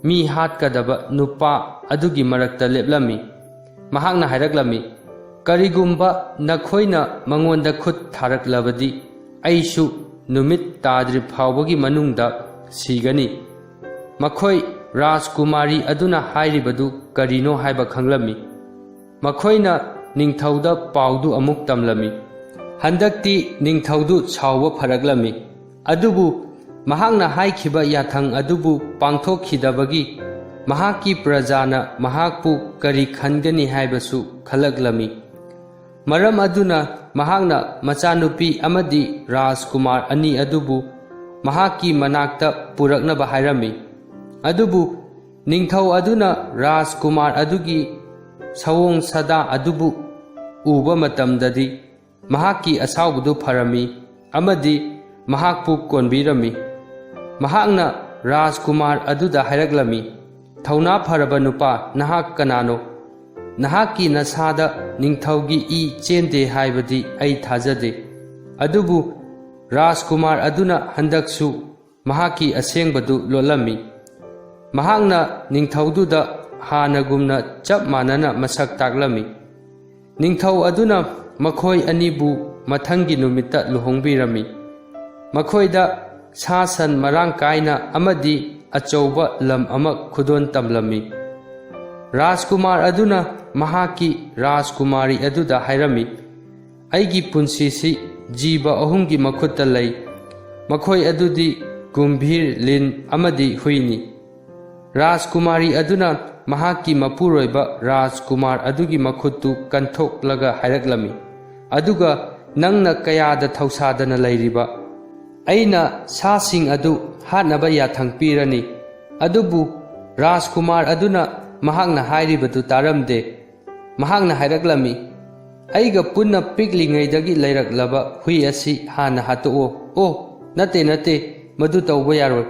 ꯃꯤ ꯍꯥꯠꯀꯗꯕ ꯅꯨꯄꯥ ꯑꯗꯨꯒꯤ ꯃꯔꯛꯇ ꯂꯦꯞꯂꯝꯃꯤ꯫ ꯃꯍꯥꯛꯅ ꯍꯥꯏꯔꯛꯂꯝꯃꯤ, "ꯀꯔꯤꯒꯨꯝꯕ ꯅꯈꯣꯏꯅ ꯃꯉꯣꯟꯗ ꯈꯨꯠ ꯊꯥꯔꯛꯂꯕꯗꯤ, ꯑꯩꯁꯨ ꯅꯨꯃꯤꯠ ꯇꯥꯗ꯭ꯔꯤ ꯐꯥꯎꯕꯒꯤ ꯃꯅꯨꯡꯗ ꯁꯤꯒꯅꯤ꯫" ꯃꯈꯣꯏ ꯔꯥꯖꯀꯨꯃꯥꯔꯤ ꯑꯗꯨꯅ ꯍꯥꯏꯔꯤꯕꯗꯨ ꯀꯔꯤꯅꯣ ꯍꯥꯏꯕ ꯈꯪꯂꯝꯃꯤ꯫ ꯃꯈꯣꯏꯅ ꯅꯤꯡꯊꯧꯗ ꯄꯥꯎꯗꯨ ꯑꯃꯨꯛ ꯇꯝꯂꯝꯃꯤ꯫ ꯍꯟꯗꯛꯇꯤ ꯅꯤꯡꯊꯧꯗꯨ ꯁꯥꯎꯕ ꯐꯔꯛꯂꯝꯃꯤ꯫ ꯑꯗꯨꯕꯨ ꯃꯍꯥꯛꯅ ꯍꯥꯏꯈꯤꯕ ꯌꯥꯊꯪ ꯑꯗꯨꯕꯨ ꯄꯥꯡꯊꯣꯛꯈꯤꯗꯕꯒꯤ ꯃꯍꯥꯛꯀꯤ ꯄ꯭ꯔꯖꯥꯅ ꯃꯍꯥꯛꯄꯨ ꯀꯔꯤ ꯈꯟꯒꯅꯤ ꯍꯥꯏꯕꯁꯨ ꯈꯜꯂꯛꯂꯝꯃꯤ꯫ ꯃꯔꯝ ꯑꯗꯨꯅ ꯃꯍꯥꯛꯅ ꯃꯆꯥꯅꯨꯄꯤ ꯑꯃꯗꯤ ꯔꯥꯖꯀꯨꯃꯥꯔ ꯑꯅꯤ ꯑꯗꯨꯕꯨ ꯃꯍꯥꯛꯀꯤ ꯃꯅꯥꯛꯇ ꯄꯨꯔꯛꯅꯕ ꯍꯥꯏꯔꯝꯃꯤ꯫ ꯑꯗꯨꯕꯨ ꯅꯤꯡꯊꯧ ꯑꯗꯨꯅ ꯔꯥꯖꯀꯨꯃꯥꯔ ꯑꯗꯨꯒꯤ ꯁꯑꯣꯡ ꯁꯥꯗꯥ ꯑꯗꯨꯕꯨ ꯎꯕ ꯃꯇꯝꯗꯗꯤ ꯃꯍꯥꯛꯀꯤ ꯑꯁꯥꯎꯕꯗꯨ ꯐꯔꯝꯃꯤ ꯑꯃꯗꯤ ꯃꯍꯥꯛꯄꯨ ꯀꯣꯟꯕꯤꯔꯝꯃꯤ꯫ ꯃꯍꯥꯛꯅ ꯔꯥꯖꯀꯨꯃꯥꯔ ꯑꯗꯨꯗ ꯍꯥꯏꯔꯛꯂꯝꯃꯤ, "ꯊꯧꯅꯥ ꯐꯔꯕ ꯅꯨꯄꯥ, ꯅꯍꯥꯛ ꯀꯅꯥꯅꯣ? ꯅꯍꯥꯛꯀꯤ ꯅꯁꯥꯗ ꯅꯤꯡꯊꯧꯒꯤ ꯏ ꯆꯦꯟꯗꯦ ꯍꯥꯏꯕꯗꯤ ꯑꯩ ꯊꯥꯖꯗꯦ꯫" ꯑꯗꯨꯕꯨ ꯔꯥꯖꯀꯨꯃꯥꯔ ꯑꯗꯨꯅ ꯍꯟꯗꯛꯁꯨ ꯃꯍꯥꯛꯀꯤ ꯑꯁꯦꯡꯕꯗꯨ ꯂꯣꯠꯂꯝꯃꯤ꯫ ꯃꯍꯥꯛꯅ ꯅꯤꯡꯊꯧꯗꯨꯗ ꯍꯥꯟꯅꯒꯨꯝꯅ ꯆꯞ ꯃꯥꯟꯅꯅ ꯃꯁꯛ ꯇꯥꯛꯂꯝꯃꯤ꯫ ꯅꯤꯡꯊꯧ ꯑꯗꯨꯅ ꯃꯈꯣꯏ ꯑꯅꯤꯕꯨ ꯃꯊꯪꯒꯤ ꯅꯨꯃꯤꯠꯇ ꯂꯨꯍꯣꯡꯕꯤꯔꯝꯃꯤ꯫ ꯃꯈꯣꯏꯗ ꯁꯥ ꯁꯟ ꯃꯔꯥꯡ ꯀꯥꯏꯅ ꯑꯃꯗꯤ ꯑꯆꯧꯕ ꯂꯝ ꯑꯃ ꯈꯨꯗꯣꯜ ꯇꯝꯂꯝꯃꯤ꯫ ꯔꯥꯖꯀꯨꯃꯥꯔ ꯑꯗꯨꯅ ꯃꯍꯥꯛꯀꯤ ꯔꯥꯖꯀꯨꯃꯥꯔꯤ ꯑꯗꯨꯗ ꯍꯥꯏꯔꯝꯃꯤ, "ꯑꯩꯒꯤ ꯄꯨꯟꯁꯤꯁꯤ ꯖꯤꯕ ꯑꯍꯨꯝꯒꯤ ꯃꯈꯨꯠꯇ ꯂꯩ꯫ ꯃꯈꯣꯏ ꯑꯗꯨꯗꯤ ꯀꯨꯝꯚꯤꯔ, ꯂꯤꯟ ꯑꯃꯗꯤ ꯍꯨꯏꯅꯤ꯫" ꯔꯥꯖꯀꯨꯃꯥꯔꯤ ꯑꯗꯨꯅ ꯃꯍꯥꯛꯀꯤ ꯃꯄꯨꯔꯣꯏꯕ ꯔꯥꯖꯀꯨꯃꯥꯔ ꯑꯗꯨꯒꯤ ꯃꯈꯨꯠꯇꯨ ꯀꯟꯊꯣꯛꯂꯒ ꯍꯥꯏꯔꯛꯂꯝꯃꯤ, "ꯑꯗꯨꯒ ꯅꯪꯅ ꯀꯌꯥꯗ ꯊꯧꯁꯥꯗꯅ ꯂꯩꯔꯤꯕ? ꯑꯩꯅ ꯁꯥꯁꯤꯡ ꯑꯗꯨ ꯍꯥꯠꯅꯕ ꯌꯥꯊꯪ ꯄꯤꯔꯅꯤ꯫" ꯑꯗꯨꯕꯨ ꯔꯥꯖꯀꯨꯃꯥꯔ ꯑꯗꯨꯅ ꯃꯍꯥꯛꯅ ꯍꯥꯏꯔꯤꯕꯗꯨ ꯇꯥꯔꯝꯗꯦ꯫ ꯃꯍꯥꯛꯅ ꯍꯥꯏꯔꯛꯂꯝꯃꯤ, "ꯑꯩꯒ ꯄꯨꯟꯅ ꯄꯤꯛꯂꯤꯉꯩꯗꯒꯤ ꯂꯩꯔꯛꯂꯕ ꯍꯨꯏ ꯑꯁꯤ ꯍꯥꯟꯅ ꯍꯥꯠꯇꯣꯛꯑꯣ꯫" "ꯑꯣ, ꯅꯠꯇꯦ, ꯅꯠꯇꯦ, ꯃꯗꯨ ꯇꯧꯕ ꯌꯥꯔꯣꯏ꯫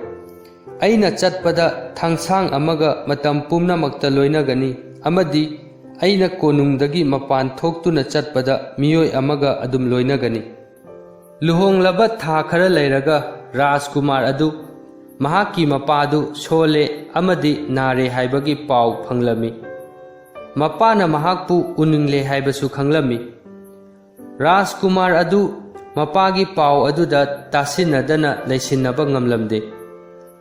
ꯑꯩꯅ ꯆꯠꯄꯗ ꯊꯥꯡꯁꯥꯡ ꯑꯃꯒ ꯃꯇꯝ ꯄꯨꯝꯅꯃꯛꯇ ꯂꯣꯏꯅꯒꯅꯤ, ꯑꯃꯗꯤ ꯑꯩꯅ ꯀꯣꯅꯨꯡꯗꯒꯤ ꯃꯄꯥꯟ ꯊꯣꯛꯇꯨꯅ ꯆꯠꯄꯗ ꯃꯤꯑꯣꯏ ꯑꯃꯒ ꯑꯗꯨꯝ ꯂꯣꯏꯅꯒꯅꯤ꯫ ꯂꯨꯍꯣꯡꯂꯕ ꯊꯥ ꯈꯔ ꯂꯩꯔꯒ ꯔꯥꯖꯀꯨꯃꯥꯔ ꯑꯗꯨ ꯃꯍꯥꯛꯀꯤ ꯃꯄꯥꯗꯨ ꯁꯣꯜꯂꯦ ꯑꯃꯗꯤ ꯅꯥꯔꯦ ꯍꯥꯏꯕꯒꯤ ꯄꯥꯎ ꯐꯪꯂꯝꯃꯤ꯫ ꯃꯄꯥꯅ ꯃꯍꯥꯛꯄꯨ ꯎꯅꯤꯡꯂꯦ ꯍꯥꯏꯕꯁꯨ ꯈꯪꯂꯝꯃꯤ꯫ ꯔꯥꯖꯀꯨꯃꯥꯔ ꯑꯗꯨ ꯃꯄꯥꯒꯤ ꯄꯥꯎ ꯑꯗꯨꯗ ꯇꯥꯁꯤꯟꯅꯗꯅ ꯂꯩꯁꯤꯟꯅꯕ ꯉꯝꯂꯝꯗꯦ꯫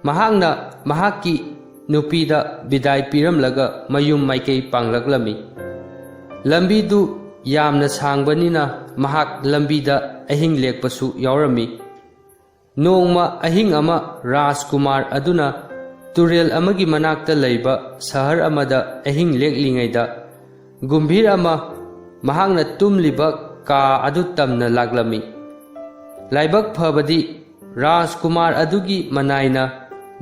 ꯃꯍꯥꯛꯅ ꯃꯍꯥꯛꯀꯤ ꯅꯨꯄꯤꯗ ꯕꯤꯗꯥꯏ ꯄꯤꯔꯝꯂꯒ ꯃꯌꯨꯝ ꯃꯥꯏꯀꯩ ꯄꯥꯡꯂꯛꯂꯝꯃꯤ꯫ ꯂꯝꯕꯤꯗꯨ ꯌꯥꯝꯅ ꯁꯥꯡꯕꯅꯤꯅ ꯃꯍꯥꯛ ꯂꯝꯕꯤꯗ ꯑꯍꯤꯡ ꯂꯦꯛꯄꯁꯨ ꯌꯥꯎꯔꯝꯃꯤ꯫ ꯅꯣꯡꯃ ꯑꯍꯤꯡ ꯑꯃ ꯔꯥꯖꯀꯨꯃꯥꯔ ꯑꯗꯨꯅ ꯇꯨꯔꯦꯜ ꯑꯃꯒꯤ ꯃꯅꯥꯛꯇ ꯂꯩꯕ ꯁꯍꯔ ꯑꯃꯗ ꯑꯍꯤꯡ ꯂꯦꯛꯂꯤꯉꯩꯗ ꯒꯨꯝꯚꯤꯔ ꯑꯃ ꯃꯍꯥꯛꯅ ꯇꯨꯝꯂꯤꯕ ꯀꯥ ꯑꯗꯨ ꯇꯝꯅ ꯂꯥꯛꯂꯝꯃꯤ꯫ ꯂꯥꯏꯕꯛ ꯐꯕꯗꯤ ꯔꯥꯖꯀꯨꯃꯥꯔ ꯑꯗꯨꯒꯤ ꯃꯅꯥꯏꯅ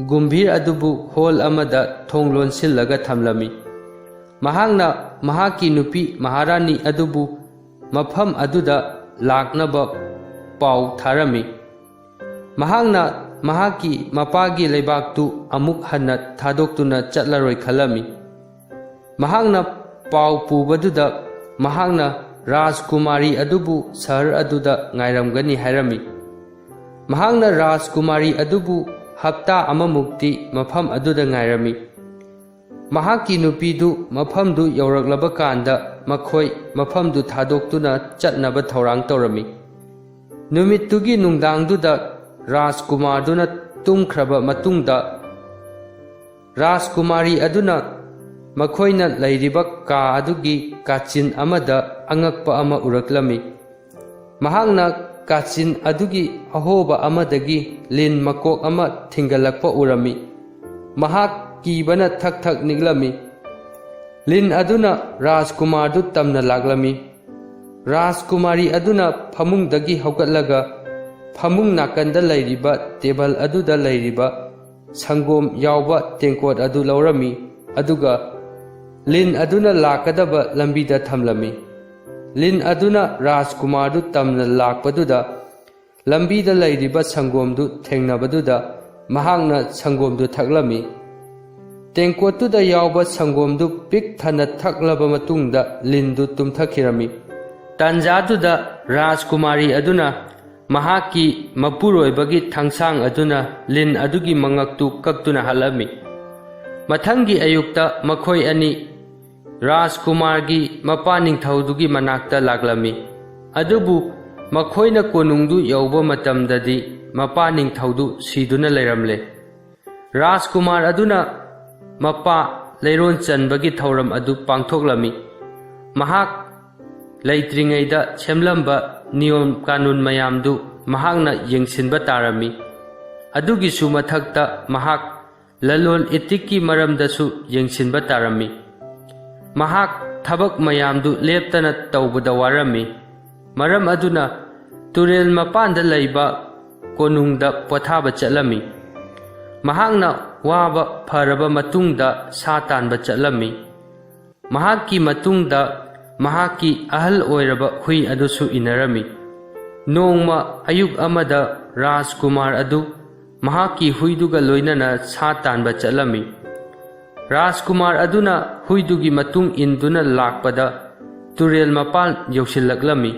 ꯒꯨꯝꯚꯤꯔ ꯑꯗꯨꯕꯨ ꯍꯣꯜ ꯑꯃꯗ ꯊꯣꯡ ꯂꯣꯟꯁꯤꯜꯂꯒ ꯊꯝꯂꯝꯃꯤ꯫ ꯃꯍꯥꯛꯅ ꯃꯍꯥꯛꯀꯤ ꯅꯨꯄꯤ ꯃꯍꯥꯔꯥꯅꯤ ꯑꯗꯨꯕꯨ ꯃꯐꯝ ꯑꯗꯨꯗ ꯂꯥꯛꯅꯕ ꯄꯥꯎ ꯊꯥꯔꯝꯃꯤ꯫ ꯃꯍꯥꯛꯅ ꯃꯍꯥꯛꯀꯤ ꯃꯄꯥꯒꯤ ꯂꯩꯕꯥꯛꯇꯨ ꯑꯃꯨꯛ ꯍꯟꯅ ꯊꯥꯗꯣꯛꯇꯨꯅ ꯆꯠꯂꯔꯣꯏ ꯈꯜꯂꯝꯃꯤ꯫ ꯃꯍꯥꯛꯅ ꯄꯥꯎ ꯄꯨꯕꯗꯨꯗ ꯃꯍꯥꯛꯅ ꯔꯥꯖꯀꯨꯃꯥꯔꯤ ꯑꯗꯨꯕꯨ ꯁꯍꯔ ꯑꯗꯨꯗ ꯉꯥꯏꯔꯝꯒꯅꯤ ꯍꯥꯏꯔꯝꯃꯤ꯫ ꯃꯍꯥꯛꯅ ꯔꯥꯖꯀꯨꯃꯥꯔꯤ ꯑꯗꯨꯕꯨ ꯍꯞꯇꯥ ꯑꯃꯃꯨꯛꯇꯤ ꯃꯐꯝ ꯑꯗꯨꯗ ꯉꯥꯏꯔꯝꯃꯤ꯫ ꯃꯍꯥꯛꯀꯤ ꯅꯨꯄꯤꯗꯨ ꯃꯐꯝꯗꯨ ꯌꯧꯔꯛꯂꯕ ꯀꯥꯟꯗ ꯃꯈꯣꯏ ꯃꯐꯝꯗꯨ ꯊꯥꯗꯣꯛꯇꯨꯅ ꯆꯠꯅꯕ ꯊꯧꯔꯥꯡ ꯇꯧꯔꯝꯃꯤ꯫ ꯅꯨꯃꯤꯠꯇꯨꯒꯤ ꯅꯨꯡꯗꯥꯡꯗꯨꯗ ꯔꯥꯖꯀꯨꯃꯥꯔꯗꯨꯅ ꯇꯨꯝꯈ꯭ꯔꯕ ꯃꯇꯨꯡꯗ ꯔꯥꯖꯀꯨꯃꯥꯔꯤ ꯑꯗꯨꯅ ꯃꯈꯣꯏꯅ ꯂꯩꯔꯤꯕ ꯀꯥ ꯑꯗꯨꯒꯤ ꯀꯥꯆꯤꯟ ꯑꯃꯗ ꯑꯉꯛꯄ ꯑꯃ ꯎꯔꯛꯂꯝꯃꯤ꯫ ꯃꯍꯥꯛꯅ ꯀꯥꯆꯤꯟ ꯑꯗꯨꯒꯤ ꯑꯍꯣꯕ ꯑꯃꯗꯒꯤ ꯂꯤꯟ ꯃꯀꯣꯛ ꯑꯃ ꯊꯤꯡꯒꯠꯂꯛꯄ ꯎꯔꯝꯃꯤ꯫ ꯃꯍꯥꯛ ꯀꯤꯕꯅ ꯊꯛ ꯊꯛ ꯅꯤꯛꯂꯝꯃꯤ꯫ ꯂꯤꯟ ꯑꯗꯨꯅ ꯔꯥꯖꯀꯨꯃꯥꯔꯗꯨ ꯇꯝꯅ ꯂꯥꯛꯂꯝꯃꯤ꯫ ꯔꯥꯖꯀꯨꯃꯥꯔꯤ ꯑꯗꯨꯅ ꯐꯃꯨꯡꯗꯒꯤ ꯍꯧꯒꯠꯂꯒ ꯐꯃꯨꯡ ꯅꯥꯀꯟꯗ ꯂꯩꯔꯤꯕ ꯇꯦꯕꯜ ꯑꯗꯨꯗ ꯂꯩꯔꯤꯕ ꯁꯪꯒꯣꯝ ꯌꯥꯎꯕ ꯇꯦꯡꯀꯣꯠ ꯑꯗꯨ ꯂꯧꯔꯝꯃꯤ, ꯑꯗꯨꯒ ꯂꯤꯟ ꯑꯗꯨꯅ ꯂꯥꯛꯀꯗꯕ ꯂꯝꯕꯤꯗ ꯊꯝꯂꯝꯃꯤ꯫ ꯂꯤꯟ ꯑꯗꯨꯅ ꯔꯥꯖꯀꯨꯃꯥꯔꯗꯨ ꯇꯝꯅ ꯂꯥꯛꯄꯗꯨꯗ ꯂꯝꯕꯤꯗ ꯂꯩꯔꯤꯕ ꯁꯪꯒꯣꯝꯗꯨ ꯊꯦꯡꯅꯕꯗꯨꯗ ꯃꯍꯥꯛꯅ ꯁꯪꯒꯣꯝꯗꯨ ꯊꯛꯂꯝꯃꯤ꯫ ꯇꯦꯡꯀꯣꯠꯇꯨꯗ ꯌꯥꯎꯕ ꯁꯪꯒꯣꯝꯗꯨ ꯄꯤꯛ ꯊꯟꯅ ꯊꯛꯂꯕ ꯃꯇꯨꯡꯗ ꯂꯤꯟꯗꯨ ꯇꯨꯝꯊꯈꯤꯔꯝꯃꯤ꯫ ꯇꯥꯟꯖꯥꯗꯨꯗ ꯔꯥꯖꯀꯨꯃꯥꯔꯤ ꯑꯗꯨꯅ ꯃꯍꯥꯛꯀꯤ ꯃꯄꯨꯔꯣꯏꯕꯒꯤ ꯊꯥꯡꯁꯥꯡ ꯑꯗꯨꯅ ꯂꯤꯟ ꯑꯗꯨꯒꯤ ꯃꯉꯛꯇꯨ ꯀꯛꯇꯨꯅ ꯍꯥꯠꯂꯝꯃꯤ꯫ ꯃꯊꯪꯒꯤ ꯑꯌꯨꯛꯇ ꯃꯈꯣꯏ ꯑꯅꯤ ꯔꯥꯖꯀꯨꯃꯥꯔꯒꯤ ꯃꯄꯥ ꯅꯤꯡꯊꯧꯗꯨꯒꯤ ꯃꯅꯥꯛꯇ ꯂꯥꯛꯂꯝꯃꯤ꯫ ꯑꯗꯨꯕꯨ ꯃꯈꯣꯏꯅ ꯀꯣꯅꯨꯡꯗꯨ ꯌꯧꯕ ꯃꯇꯝꯗꯗꯤ ꯃꯄꯥ ꯅꯤꯡꯊꯧꯗꯨ ꯁꯤꯗꯨꯅ ꯂꯩꯔꯝꯂꯦ꯫ ꯔꯥꯖꯀꯨꯃꯥꯔ ꯑꯗꯨꯅ ꯃꯄꯥ ꯂꯩꯔꯣꯟ ꯆꯟꯕꯒꯤ ꯊꯧꯔꯝ ꯑꯗꯨ ꯄꯥꯡꯊꯣꯛꯂꯝꯃꯤ꯫ ꯃꯍꯥꯛ ꯂꯩꯇ꯭ꯔꯤꯉꯩꯗ ꯁꯦꯝꯂꯝꯕ ꯅꯤꯌꯣꯝ ꯀꯥꯅꯨꯟ ꯃꯌꯥꯝꯗꯨ ꯃꯍꯥꯛꯅ ꯌꯦꯡꯁꯤꯟꯕ ꯇꯥꯔꯝꯃꯤ꯫ ꯑꯗꯨꯒꯤꯁꯨ ꯃꯊꯛꯇ ꯃꯍꯥꯛ ꯂꯂꯣꯟ ꯏꯇꯤꯛꯀꯤ ꯃꯔꯝꯗꯁꯨ ꯌꯦꯡꯁꯤꯟꯕ ꯇꯥꯔꯝꯃꯤ꯫ ꯃꯍꯥꯛ ꯊꯕꯛ ꯃꯌꯥꯝꯗꯨ ꯂꯦꯞꯇꯅ ꯇꯧꯕꯗ ꯋꯥꯔꯝꯃꯤ꯫ ꯃꯔꯝ ꯑꯗꯨꯅ ꯇꯨꯔꯦꯜ ꯃꯄꯥꯟꯗ ꯂꯩꯕ ꯀꯣꯅꯨꯡꯗ ꯄꯣꯊꯥꯕ ꯆꯠꯂꯝꯃꯤ꯫ ꯃꯍꯥꯛꯅ ꯋꯥꯕ ꯐꯔꯕ ꯃꯇꯨꯡꯗ ꯁꯥ ꯇꯥꯟꯕ ꯆꯠꯂꯝꯃꯤ꯫ ꯃꯍꯥꯛꯀꯤ ꯃꯇꯨꯡꯗ ꯃꯍꯥꯛꯀꯤ ꯑꯍꯜ ꯑꯣꯏꯔꯕ ꯍꯨꯏ ꯑꯗꯨꯁꯨ ꯏꯟꯅꯔꯝꯃꯤ꯫ ꯅꯣꯡꯃ ꯑꯌꯨꯛ ꯑꯃꯗ ꯔꯥꯖꯀꯨꯃꯥꯔ ꯑꯗꯨ ꯃꯍꯥꯛꯀꯤ ꯍꯨꯏꯗꯨꯒ ꯂꯣꯏꯅꯅ ꯁꯥ ꯇꯥꯟꯕ ꯆꯠꯂꯝꯃꯤ꯫ ꯔꯥꯖꯀꯨꯃꯥꯔ ꯑꯗꯨꯅ ꯍꯨꯏꯗꯨꯒꯤ ꯃꯇꯨꯡ ꯏꯟꯗꯨꯅ ꯂꯥꯛꯄꯗ ꯇꯨꯔꯦꯜ ꯃꯄꯥꯟ ꯌꯧꯁꯤꯜꯂꯛꯂꯝꯃꯤ꯫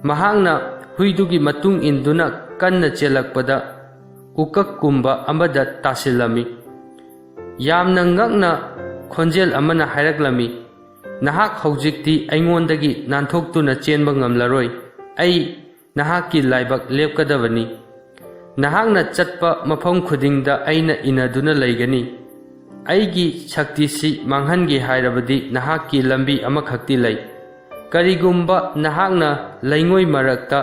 ꯃꯍꯥꯛꯅ ꯍꯨꯏꯗꯨꯒꯤ ꯃꯇꯨꯡ ꯏꯟꯗꯨꯅ ꯀꯟꯅ ꯆꯦꯜꯂꯛꯄꯗ ꯎꯀꯛꯀꯨꯝꯕ ꯑꯃꯗ ꯇꯥꯁꯤꯜꯂꯝꯃꯤ꯫ ꯌꯥꯝꯅ ꯉꯛꯅ ꯈꯣꯟꯖꯦꯜ ꯑꯃꯅ ꯍꯥꯏꯔꯛꯂꯝꯃꯤ, "ꯅꯍꯥꯛ ꯍꯧꯖꯤꯛꯇꯤ ꯑꯩꯉꯣꯟꯗꯒꯤ ꯅꯥꯟꯊꯣꯛꯇꯨꯅ ꯆꯦꯟꯕ ꯉꯝꯂꯔꯣꯏ꯫ ꯑꯩ ꯅꯍꯥꯛꯀꯤ ꯂꯥꯏꯕꯛ ꯂꯦꯞꯀꯗꯕꯅꯤ꯫ ꯅꯍꯥꯛꯅ ꯆꯠꯄ ꯃꯐꯝ ꯈꯨꯗꯤꯡꯗ ꯑꯩꯅ ꯏꯟꯅꯗꯨꯅ ꯂꯩꯒꯅꯤ꯫ ꯑꯩꯒꯤ ꯁꯛꯇꯤꯁꯤ ꯃꯥꯡꯍꯟꯒꯦ ꯍꯥꯏꯔꯕꯗꯤ ꯅꯍꯥꯛꯀꯤ ꯂꯝꯕꯤ ꯑꯃꯈꯛꯇꯤ ꯂꯩ꯫ ꯀꯔꯤꯒꯨꯝꯕ ꯅꯍꯥꯛꯅ ꯂꯩꯉꯣꯏ ꯃꯔꯛꯇ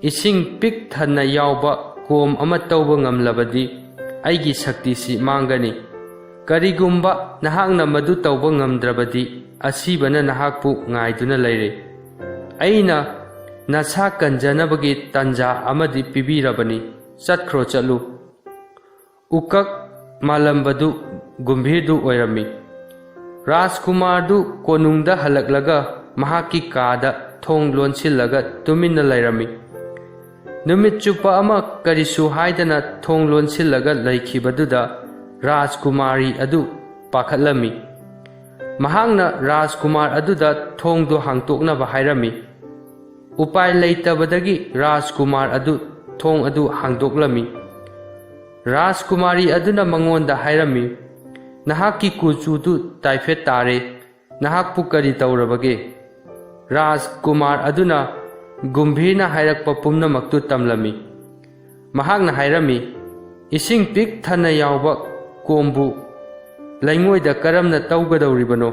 ꯏꯁꯤꯡ ꯄꯤꯛ ꯊꯟꯅ ꯌꯥꯎꯕ ꯀꯣꯝ ꯑꯃ ꯇꯧꯕ ꯉꯝꯂꯕꯗꯤ ꯑꯩꯒꯤ ꯁꯛꯇꯤꯁꯤ ꯃꯥꯡꯒꯅꯤ꯫ ꯀꯔꯤꯒꯨꯝꯕ ꯅꯍꯥꯛꯅ ꯃꯗꯨ ꯇꯧꯕ ꯉꯝꯗ꯭ꯔꯕꯗꯤ ꯑꯁꯤꯕꯅ ꯅꯍꯥꯛꯄꯨ ꯉꯥꯏꯗꯨꯅ ꯂꯩꯔꯦ꯫ ꯑꯩꯅ ꯅꯁꯥ ꯀꯟꯖꯅꯕꯒꯤ ꯇꯥꯟꯖꯥ ꯑꯃꯗꯤ ꯄꯤꯕꯤꯔꯕꯅꯤ꯫ ꯆꯠꯈ꯭ꯔꯣ, ꯆꯠꯂꯨ꯫" ꯎꯀꯛ ꯃꯥꯂꯝꯕꯗꯨ ꯒꯨꯝꯚꯤꯔꯗꯨ ꯑꯣꯏꯔꯝꯃꯤ꯫ ꯔꯥꯖꯀꯨꯃꯥꯔꯗꯨ ꯀꯣꯅꯨꯡꯗ ꯍꯜꯂꯛꯂꯒ ꯃꯍꯥꯛꯀꯤ ꯀꯥꯗ ꯊꯣꯡ ꯂꯣꯟꯁꯤꯜꯂꯒ ꯇꯨꯃꯤꯟꯅ ꯂꯩꯔꯝꯃꯤ꯫ ꯅꯨꯃꯤꯠ ꯆꯨꯞꯄ ꯑꯃ ꯀꯔꯤꯁꯨ ꯍꯥꯏꯗꯅ ꯊꯣꯡ ꯂꯣꯟꯁꯤꯜꯂꯒ ꯂꯩꯈꯤꯕꯗꯨꯗ ꯔꯥꯖꯀꯨꯃꯥꯔꯤ ꯑꯗꯨ ꯄꯥꯈꯠꯂꯝꯃꯤ꯫ ꯃꯍꯥꯛꯅ ꯔꯥꯖꯀꯨꯃꯥꯔ ꯑꯗꯨꯗ ꯊꯣꯡꯗꯨ ꯍꯥꯡꯇꯣꯛꯅꯕ ꯍꯥꯏꯔꯝꯃꯤ꯫ ꯎꯄꯥꯏ ꯂꯩꯇꯕꯗꯒꯤ ꯔꯥꯖꯀꯨꯃꯥꯔ ꯑꯗꯨ ꯊꯣꯡ ꯑꯗꯨ ꯍꯥꯡꯗꯣꯛꯂꯝꯃꯤ꯫ ꯔꯥꯖꯀꯨꯃꯥꯔꯤ ꯑꯗꯨꯅ ꯃꯉꯣꯟꯗ ꯍꯥꯏꯔꯝꯃꯤ, "ꯅꯍꯥꯛꯀꯤ ꯀꯨꯆꯨꯗꯨ ꯇꯥꯏꯐꯦꯠ ꯇꯥꯔꯦ꯫ ꯅꯍꯥꯛꯄꯨ ꯀꯔꯤ ꯇꯧꯔꯕꯒꯦ?" ꯔꯥꯖꯀꯨꯃꯥꯔ ꯑꯗꯨꯅ ꯒꯨꯝꯚꯤꯔꯅ ꯍꯥꯏꯔꯛꯄ ꯄꯨꯝꯅꯃꯛꯇꯨ ꯇꯝꯂꯝꯃꯤ꯫ ꯃꯍꯥꯛꯅ ꯍꯥꯏꯔꯝꯃꯤ, "ꯏꯁꯤꯡ ꯄꯤꯛ ꯊꯟꯅ ꯌꯥꯎꯕ ꯀꯣꯝꯕꯨ ꯂꯩꯉꯣꯏꯗ ꯀꯔꯝꯅ ꯇꯧꯒꯗꯧꯔꯤꯕꯅꯣ?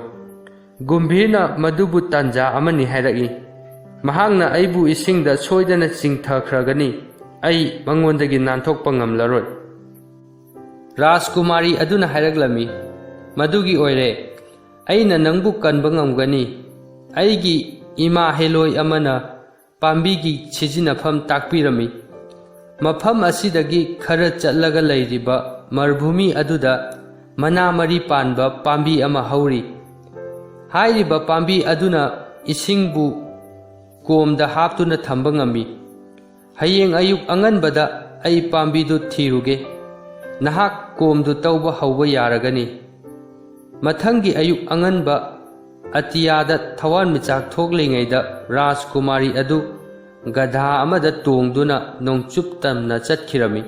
ꯒꯨꯝꯚꯤꯔꯅ ꯃꯗꯨꯕꯨ ꯇꯥꯟꯖꯥ ꯑꯃꯅꯤ ꯍꯥꯏꯔꯛꯏ꯫ ꯃꯍꯥꯛꯅ ꯑꯩꯕꯨ ꯏꯁꯤꯡꯗ ꯁꯣꯏꯗꯅ ꯆꯤꯡꯊꯈ꯭ꯔꯒꯅꯤ꯫ ꯑꯩ ꯃꯉꯣꯟꯗꯒꯤ ꯅꯥꯟꯊꯣꯛꯄ ꯉꯝꯂꯔꯣꯏ꯫" ꯔꯥꯖꯀꯨꯃꯥꯔꯤ ꯑꯗꯨꯅ ꯍꯥꯏꯔꯛꯂꯝꯃꯤ, "ꯃꯗꯨꯒꯤ ꯑꯣꯏꯔꯦ꯫ ꯑꯩꯅ ꯅꯪꯕꯨ ꯀꯟꯕ ꯉꯝꯒꯅꯤ꯫ ꯑꯩꯒꯤ ꯏꯃꯥ ꯍꯦꯂꯣꯏ ꯑꯃꯅ ꯄꯥꯝꯕꯤꯒꯤ ꯁꯤꯖꯤꯟꯅꯐꯝ ꯇꯥꯛꯄꯤꯔꯝꯃꯤ꯫ ꯃꯐꯝ ꯑꯁꯤꯗꯒꯤ ꯈꯔ ꯆꯠꯂꯒ ꯂꯩꯔꯤꯕ ꯃꯔꯚꯨꯃꯤ ꯑꯗꯨꯗ ꯃꯅꯥ ꯃꯔꯤ ꯄꯥꯟꯕ ꯄꯥꯝꯕꯤ ꯑꯃ ꯍꯧꯔꯤ꯫ ꯍꯥꯏꯔꯤꯕ ꯄꯥꯝꯕꯤ ꯑꯗꯨꯅ ꯏꯁꯤꯡꯕꯨ ꯀꯣꯝꯗ ꯍꯥꯞꯇꯨꯅ ꯊꯝꯕ ꯉꯝꯃꯤ꯫ ꯍꯌꯦꯡ ꯑꯌꯨꯛ ꯑꯉꯟꯕꯗ ꯑꯩ ꯄꯥꯝꯕꯤꯗꯨ ꯊꯤꯔꯨꯒꯦ꯫ ꯅꯍꯥꯛ ꯀꯣꯝꯗꯨ ꯇꯧꯕ ꯍꯧꯕ ꯌꯥꯔꯒꯅꯤ꯫" ꯃꯊꯪꯒꯤ ꯑꯌꯨꯛ ꯑꯉꯟꯕ ꯑꯇꯤꯌꯥꯗ ꯊꯋꯥꯟꯃꯤꯆꯥꯛ ꯊꯣꯛꯂꯤꯉꯩꯗ ꯔꯥꯖꯀꯨꯃꯥꯔꯤ ꯑꯗꯨ ꯒꯙꯥ ꯑꯃꯗ ꯇꯣꯡꯗꯨꯅ ꯅꯣꯡꯆꯨꯞ ꯇꯝꯅ ꯆꯠꯈꯤꯔꯝꯃꯤ꯫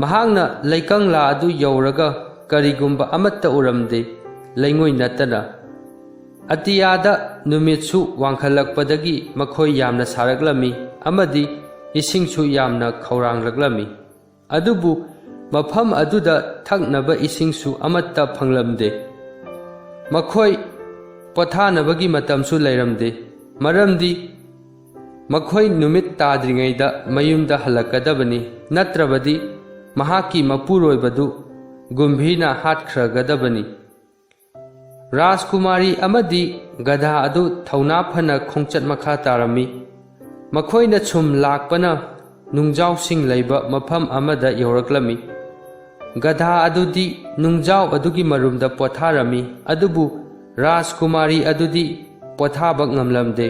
ꯃꯍꯥꯛꯅ ꯂꯩꯀꯪꯂꯥ ꯑꯗꯨ ꯌꯧꯔꯒ ꯀꯔꯤꯒꯨꯝꯕ ꯑꯃꯠꯇ ꯎꯔꯝꯗꯦ, ꯂꯩꯉꯣꯏ ꯅꯠꯇꯅ꯫ ꯑꯇꯤꯌꯥꯗ ꯅꯨꯃꯤꯠꯁꯨ ꯋꯥꯡꯈꯠꯂꯛꯄꯗꯒꯤ ꯃꯈꯣꯏ ꯌꯥꯝꯅ ꯁꯥꯔꯛꯂꯝꯃꯤ ꯑꯃꯗꯤ ꯏꯁꯤꯡꯁꯨ ꯌꯥꯝꯅ ꯈꯧꯔꯥꯡꯂꯛꯂꯝꯃꯤ꯫ ꯑꯗꯨꯕꯨ ꯃꯐꯝ ꯑꯗꯨꯗ ꯊꯛꯅꯕ ꯏꯁꯤꯡꯁꯨ ꯑꯃꯠꯇ ꯐꯪꯂꯝꯗꯦ꯫ ꯃꯈꯣꯏ ꯄꯣꯊꯥꯅꯕꯒꯤ ꯃꯇꯝꯁꯨ ꯂꯩꯔꯝꯗꯦ, ꯃꯔꯝꯗꯤ ꯃꯈꯣꯏ ꯅꯨꯃꯤꯠ ꯇꯥꯗ꯭ꯔꯤꯉꯩꯗ ꯃꯌꯨꯝꯗ ꯍꯜꯂꯛꯀꯗꯕꯅꯤ, ꯅꯠꯇ꯭ꯔꯕꯗꯤ ꯃꯍꯥꯛꯀꯤ ꯃꯄꯨꯔꯣꯏꯕꯗꯨ ꯒꯨꯝꯚꯤꯔꯅ ꯍꯥꯠꯈ꯭ꯔꯒꯗꯕꯅꯤ꯫ ꯔꯥꯖꯀꯨꯃꯥꯔꯤ ꯑꯃꯗꯤ ꯒꯙꯥ ꯑꯗꯨ ꯊꯧꯅꯥ ꯐꯅ ꯈꯣꯡꯆꯠ ꯃꯈꯥ ꯇꯥꯔꯝꯃꯤ꯫ ꯃꯈꯣꯏꯅ ꯁꯨꯝ ꯂꯥꯛꯄꯅ ꯅꯨꯡꯖꯥꯎꯁꯤꯡ ꯂꯩꯕ ꯃꯐꯝ ꯑꯃꯗ ꯌꯧꯔꯛꯂꯝꯃꯤ꯫ ꯒꯙꯥ ꯑꯗꯨꯗꯤ ꯅꯨꯡꯖꯥꯎ ꯑꯗꯨꯒꯤ ꯃꯔꯨꯝꯗ ꯄꯣꯊꯥꯔꯝꯃꯤ, ꯑꯗꯨꯕꯨ ꯔꯥꯖꯀꯨꯃꯥꯔꯤ ꯑꯗꯨꯗꯤ ꯄꯣꯊꯥꯕ ꯉꯝꯂꯝꯗꯦ꯫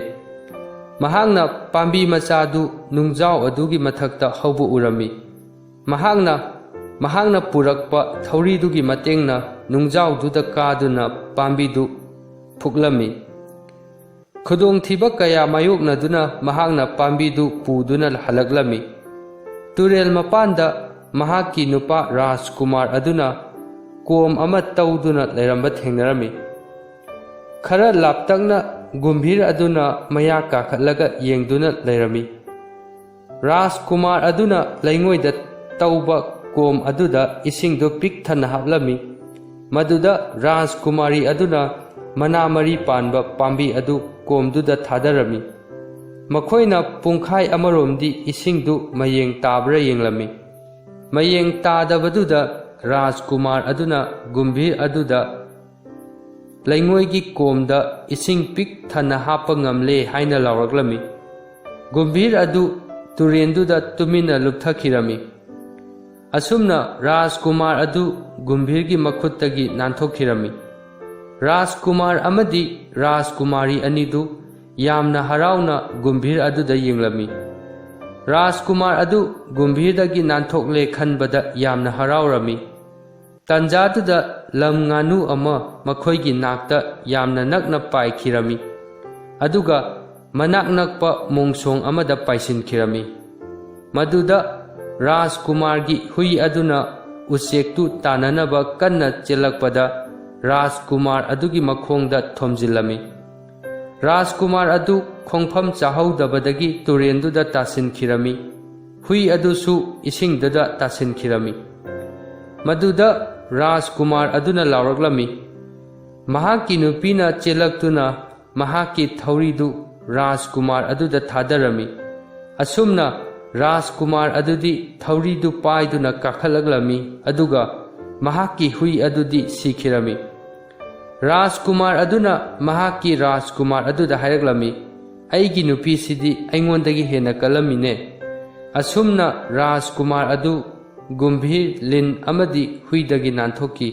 ꯃꯍꯥꯛꯅ ꯄꯥꯝꯕꯤ ꯃꯆꯥꯗꯨ ꯅꯨꯡꯖꯥꯎ ꯑꯗꯨꯒꯤ ꯃꯊꯛꯇ ꯍꯧꯕ ꯎꯔꯝꯃꯤ꯫ ꯃꯍꯥꯛꯅ, ꯃꯍꯥꯛꯅ ꯄꯨꯔꯛꯄ ꯊꯧꯔꯤꯗꯨꯒꯤ ꯃꯇꯦꯡꯅ ꯅꯨꯡꯖꯥꯎꯗꯨꯗ ꯀꯥꯗꯨꯅ ꯄꯥꯝꯕꯤꯗꯨ ꯐꯨꯛꯂꯝꯃꯤ꯫ ꯈꯨꯗꯣꯡꯊꯤꯕ ꯀꯌꯥ ꯃꯥꯌꯣꯛꯅꯗꯨꯅ ꯃꯍꯥꯛꯅ ꯄꯥꯝꯕꯤꯗꯨ ꯄꯨꯗꯨꯅ ꯍꯜꯂꯛꯂꯝꯃꯤ꯫ ꯇꯨꯔꯦꯜ ꯃꯄꯥꯟꯗ ꯃꯍꯥꯛꯀꯤ ꯅꯨꯄꯥ ꯔꯥꯖꯀꯨꯃꯥꯔ ꯑꯗꯨꯅ ꯀꯣꯝ ꯑꯃ ꯇꯧꯗꯨꯅ ꯂꯩꯔꯝꯕ ꯊꯦꯡꯅꯔꯝꯃꯤ꯫ ꯈꯔ ꯂꯥꯞꯇꯛꯅ ꯒꯨꯝꯚꯤꯔ ꯑꯗꯨꯅ ꯃꯌꯥ ꯀꯥꯈꯠꯂꯒ ꯌꯦꯡꯗꯨꯅ ꯂꯩꯔꯝꯃꯤ꯫ ꯔꯥꯖꯀꯨꯃꯥꯔ ꯑꯗꯨꯅ ꯂꯩꯉꯣꯏꯗ ꯇꯧꯕ ꯀꯣꯝ ꯑꯗꯨꯗ ꯏꯁꯤꯡꯗꯨ ꯄꯤꯛ ꯊꯟꯅ ꯍꯥꯞꯂꯝꯃꯤ꯫ ꯃꯗꯨꯗ ꯔꯥꯖꯀꯨꯃꯥꯔꯤ ꯑꯗꯨꯅ ꯃꯅꯥ ꯃꯔꯤ ꯄꯥꯟꯕ ꯄꯥꯝꯕꯤ ꯑꯗꯨ ꯀꯣꯝꯗꯨꯗ ꯊꯥꯗꯔꯝꯃꯤ꯫ ꯃꯈꯣꯏꯅ ꯄꯨꯡꯈꯥꯏ ꯑꯃꯔꯣꯝꯗꯤ ꯏꯁꯤꯡꯗꯨ ꯃꯌꯦꯡ ꯇꯥꯕ꯭ꯔꯥ ꯌꯦꯡꯂꯝꯃꯤ꯫ ꯃꯌꯦꯡ ꯇꯥꯗꯕꯗꯨꯗ ꯔꯥꯖꯀꯨꯃꯥꯔ ꯑꯗꯨꯅ ꯒꯨꯝꯚꯤꯔ ꯑꯗꯨꯗ ꯂꯩꯉꯣꯏꯒꯤ ꯀꯣꯝꯗ ꯏꯁꯤꯡ ꯄꯤꯛ ꯊꯟꯅ ꯍꯥꯞꯄ ꯉꯝꯂꯦ ꯍꯥꯏꯅ ꯂꯥꯎꯔꯛꯂꯝꯃꯤ꯫ ꯒꯨꯝꯚꯤꯔ ꯑꯗꯨ ꯇꯨꯔꯦꯟꯗꯨꯗ ꯇꯨꯃꯤꯟꯅ ꯂꯨꯞꯊꯈꯤꯔꯝꯃꯤ꯫ ꯑꯁꯨꯝꯅ ꯔꯥꯖꯀꯨꯃꯥꯔ ꯑꯗꯨ ꯒꯨꯝꯚꯤꯔꯒꯤ ꯃꯈꯨꯠꯇꯒꯤ ꯅꯥꯟꯊꯣꯛꯈꯤꯔꯝꯃꯤ꯫ ꯔꯥꯖꯀꯨꯃꯥꯔ ꯑꯃꯗꯤ ꯔꯥꯖꯀꯨꯃꯥꯔꯤ ꯑꯅꯤꯗꯨ ꯌꯥꯝꯅ ꯍꯔꯥꯎꯅ ꯒꯨꯝꯚꯤꯔ ꯑꯗꯨꯗ ꯌꯦꯡꯂꯝꯃꯤ꯫ ꯔꯥꯖꯀꯨꯃꯥꯔ ꯑꯗꯨ ꯒꯨꯝꯚꯤꯔꯗꯒꯤ ꯅꯥꯟꯊꯣꯛꯂꯦ ꯈꯟꯕꯗ ꯌꯥꯝꯅ ꯍꯔꯥꯎꯔꯝꯃꯤ꯫ ꯇꯥꯟꯖꯥꯗꯨꯗ ꯂꯝ ꯉꯥꯅꯨ ꯑꯃ ꯃꯈꯣꯏꯒꯤ ꯅꯥꯛꯇ ꯌꯥꯝꯅ ꯅꯛꯅ ꯄꯥꯏꯈꯤꯔꯝꯃꯤ꯫ ꯑꯗꯨꯒ ꯃꯅꯥꯛ ꯅꯛꯄ ꯃꯣꯡꯁꯣꯡ ꯑꯃꯗ ꯄꯥꯏꯁꯤꯟꯈꯤꯔꯝꯃꯤ꯫ ꯃꯗꯨꯗ ꯔꯥꯖꯀꯨꯃꯥꯔꯒꯤ ꯍꯨꯏ ꯑꯗꯨꯅ ꯎꯆꯦꯛꯇꯨ ꯇꯥꯟꯅꯅꯕ ꯀꯟꯅ ꯆꯦꯜꯂꯛꯄꯗ ꯔꯥꯖꯀꯨꯃꯥꯔ ꯑꯗꯨꯒꯤ ꯃꯈꯣꯡꯗ ꯊꯣꯝꯖꯤꯜꯂꯝꯃꯤ꯫ ꯔꯥꯖꯀꯨꯃꯥꯔ ꯑꯗꯨ ꯈꯣꯡꯐꯝ ꯆꯥꯍꯧꯗꯕꯗꯒꯤ ꯇꯨꯔꯦꯟꯗꯨꯗ ꯇꯥꯁꯤꯟꯈꯤꯔꯝꯃꯤ꯫ ꯍꯨꯏ ꯑꯗꯨꯁꯨ ꯏꯁꯤꯡꯗꯨꯗ ꯇꯥꯁꯤꯟꯈꯤꯔꯝꯃꯤ꯫ ꯃꯗꯨꯗ ꯔꯥꯖꯀꯨꯃꯥꯔ ꯑꯗꯨꯅ ꯂꯥꯎꯔꯛꯂꯝꯃꯤ꯫ ꯃꯍꯥꯛꯀꯤ ꯅꯨꯄꯤꯅ ꯆꯦꯜꯂꯛꯇꯨꯅ ꯃꯍꯥꯛꯀꯤ ꯊꯧꯔꯤꯗꯨ ꯔꯥꯖꯀꯨꯃꯥꯔ ꯑꯗꯨꯗ ꯊꯥꯗꯔꯝꯃꯤ꯫ ꯑꯁꯨꯝꯅ ꯔꯥꯖꯀꯨꯃꯥꯔ ꯑꯗꯨꯗꯤ ꯊꯧꯔꯤꯗꯨ ꯄꯥꯏꯗꯨꯅ ꯀꯥꯈꯠꯂꯛꯂꯝꯃꯤ, ꯑꯗꯨꯒ ꯃꯍꯥꯛꯀꯤ ꯍꯨꯏ ꯑꯗꯨꯗꯤ ꯁꯤꯈꯤꯔꯝꯃꯤ꯫ ꯔꯥꯖꯀꯨꯃꯥꯔ ꯑꯗꯨꯅ ꯃꯍꯥꯛꯀꯤ ꯔꯥꯖꯀꯨꯃꯥꯔ ꯑꯗꯨꯗ ꯍꯥꯏꯔꯛꯂꯝꯃꯤ, "ꯑꯩꯒꯤ ꯅꯨꯄꯤꯁꯤꯗꯤ ꯑꯩꯉꯣꯟꯗꯒꯤ ꯍꯦꯟꯅ ꯀꯜꯂꯝꯃꯤꯅꯦ꯫" ꯑꯁꯨꯝꯅ ꯔꯥꯖꯀꯨꯃꯥꯔ ꯑꯗꯨ ꯒꯨꯝꯚꯤꯔ, ꯂꯤꯟ ꯑꯃꯗꯤ ꯍꯨꯏꯗꯒꯤ ꯅꯥꯟꯊꯣꯛꯈꯤ꯫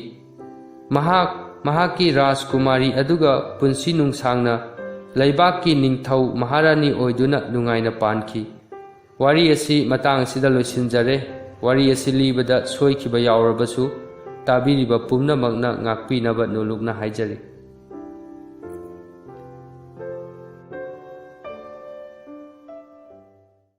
ꯃꯍꯥꯛ ꯃꯍꯥꯛꯀꯤ ꯔꯥꯖꯀꯨꯃꯥꯔꯤ ꯑꯗꯨꯒ ꯄꯨꯟꯁꯤ ꯅꯨꯡꯁꯥꯡꯅ ꯂꯩꯕꯥꯛꯀꯤ ꯅꯤꯡꯊꯧ ꯃꯍꯥꯔꯥꯅꯤ ꯑꯣꯏꯗꯨꯅ ꯅꯨꯡꯉꯥꯏꯅ ꯄꯥꯟꯈꯤ꯫ ꯋꯥꯔꯤ ꯑꯁꯤ ꯃꯇꯥꯡ ꯑꯁꯤꯗ ꯂꯣꯏꯁꯤꯟꯖꯔꯦ꯫ ꯋꯥꯔꯤ ꯑꯁꯤ ꯂꯤꯕꯗ ꯁꯣꯏꯈꯤꯕ ꯌꯥꯎꯔꯕꯁꯨ ꯇꯥꯕꯤꯔꯤꯕ ꯄꯨꯝꯅꯃꯛꯅ ꯉꯥꯛꯄꯤꯅꯕ ꯅꯣꯂꯨꯛꯅ ꯍꯥꯏꯖꯔꯤ꯫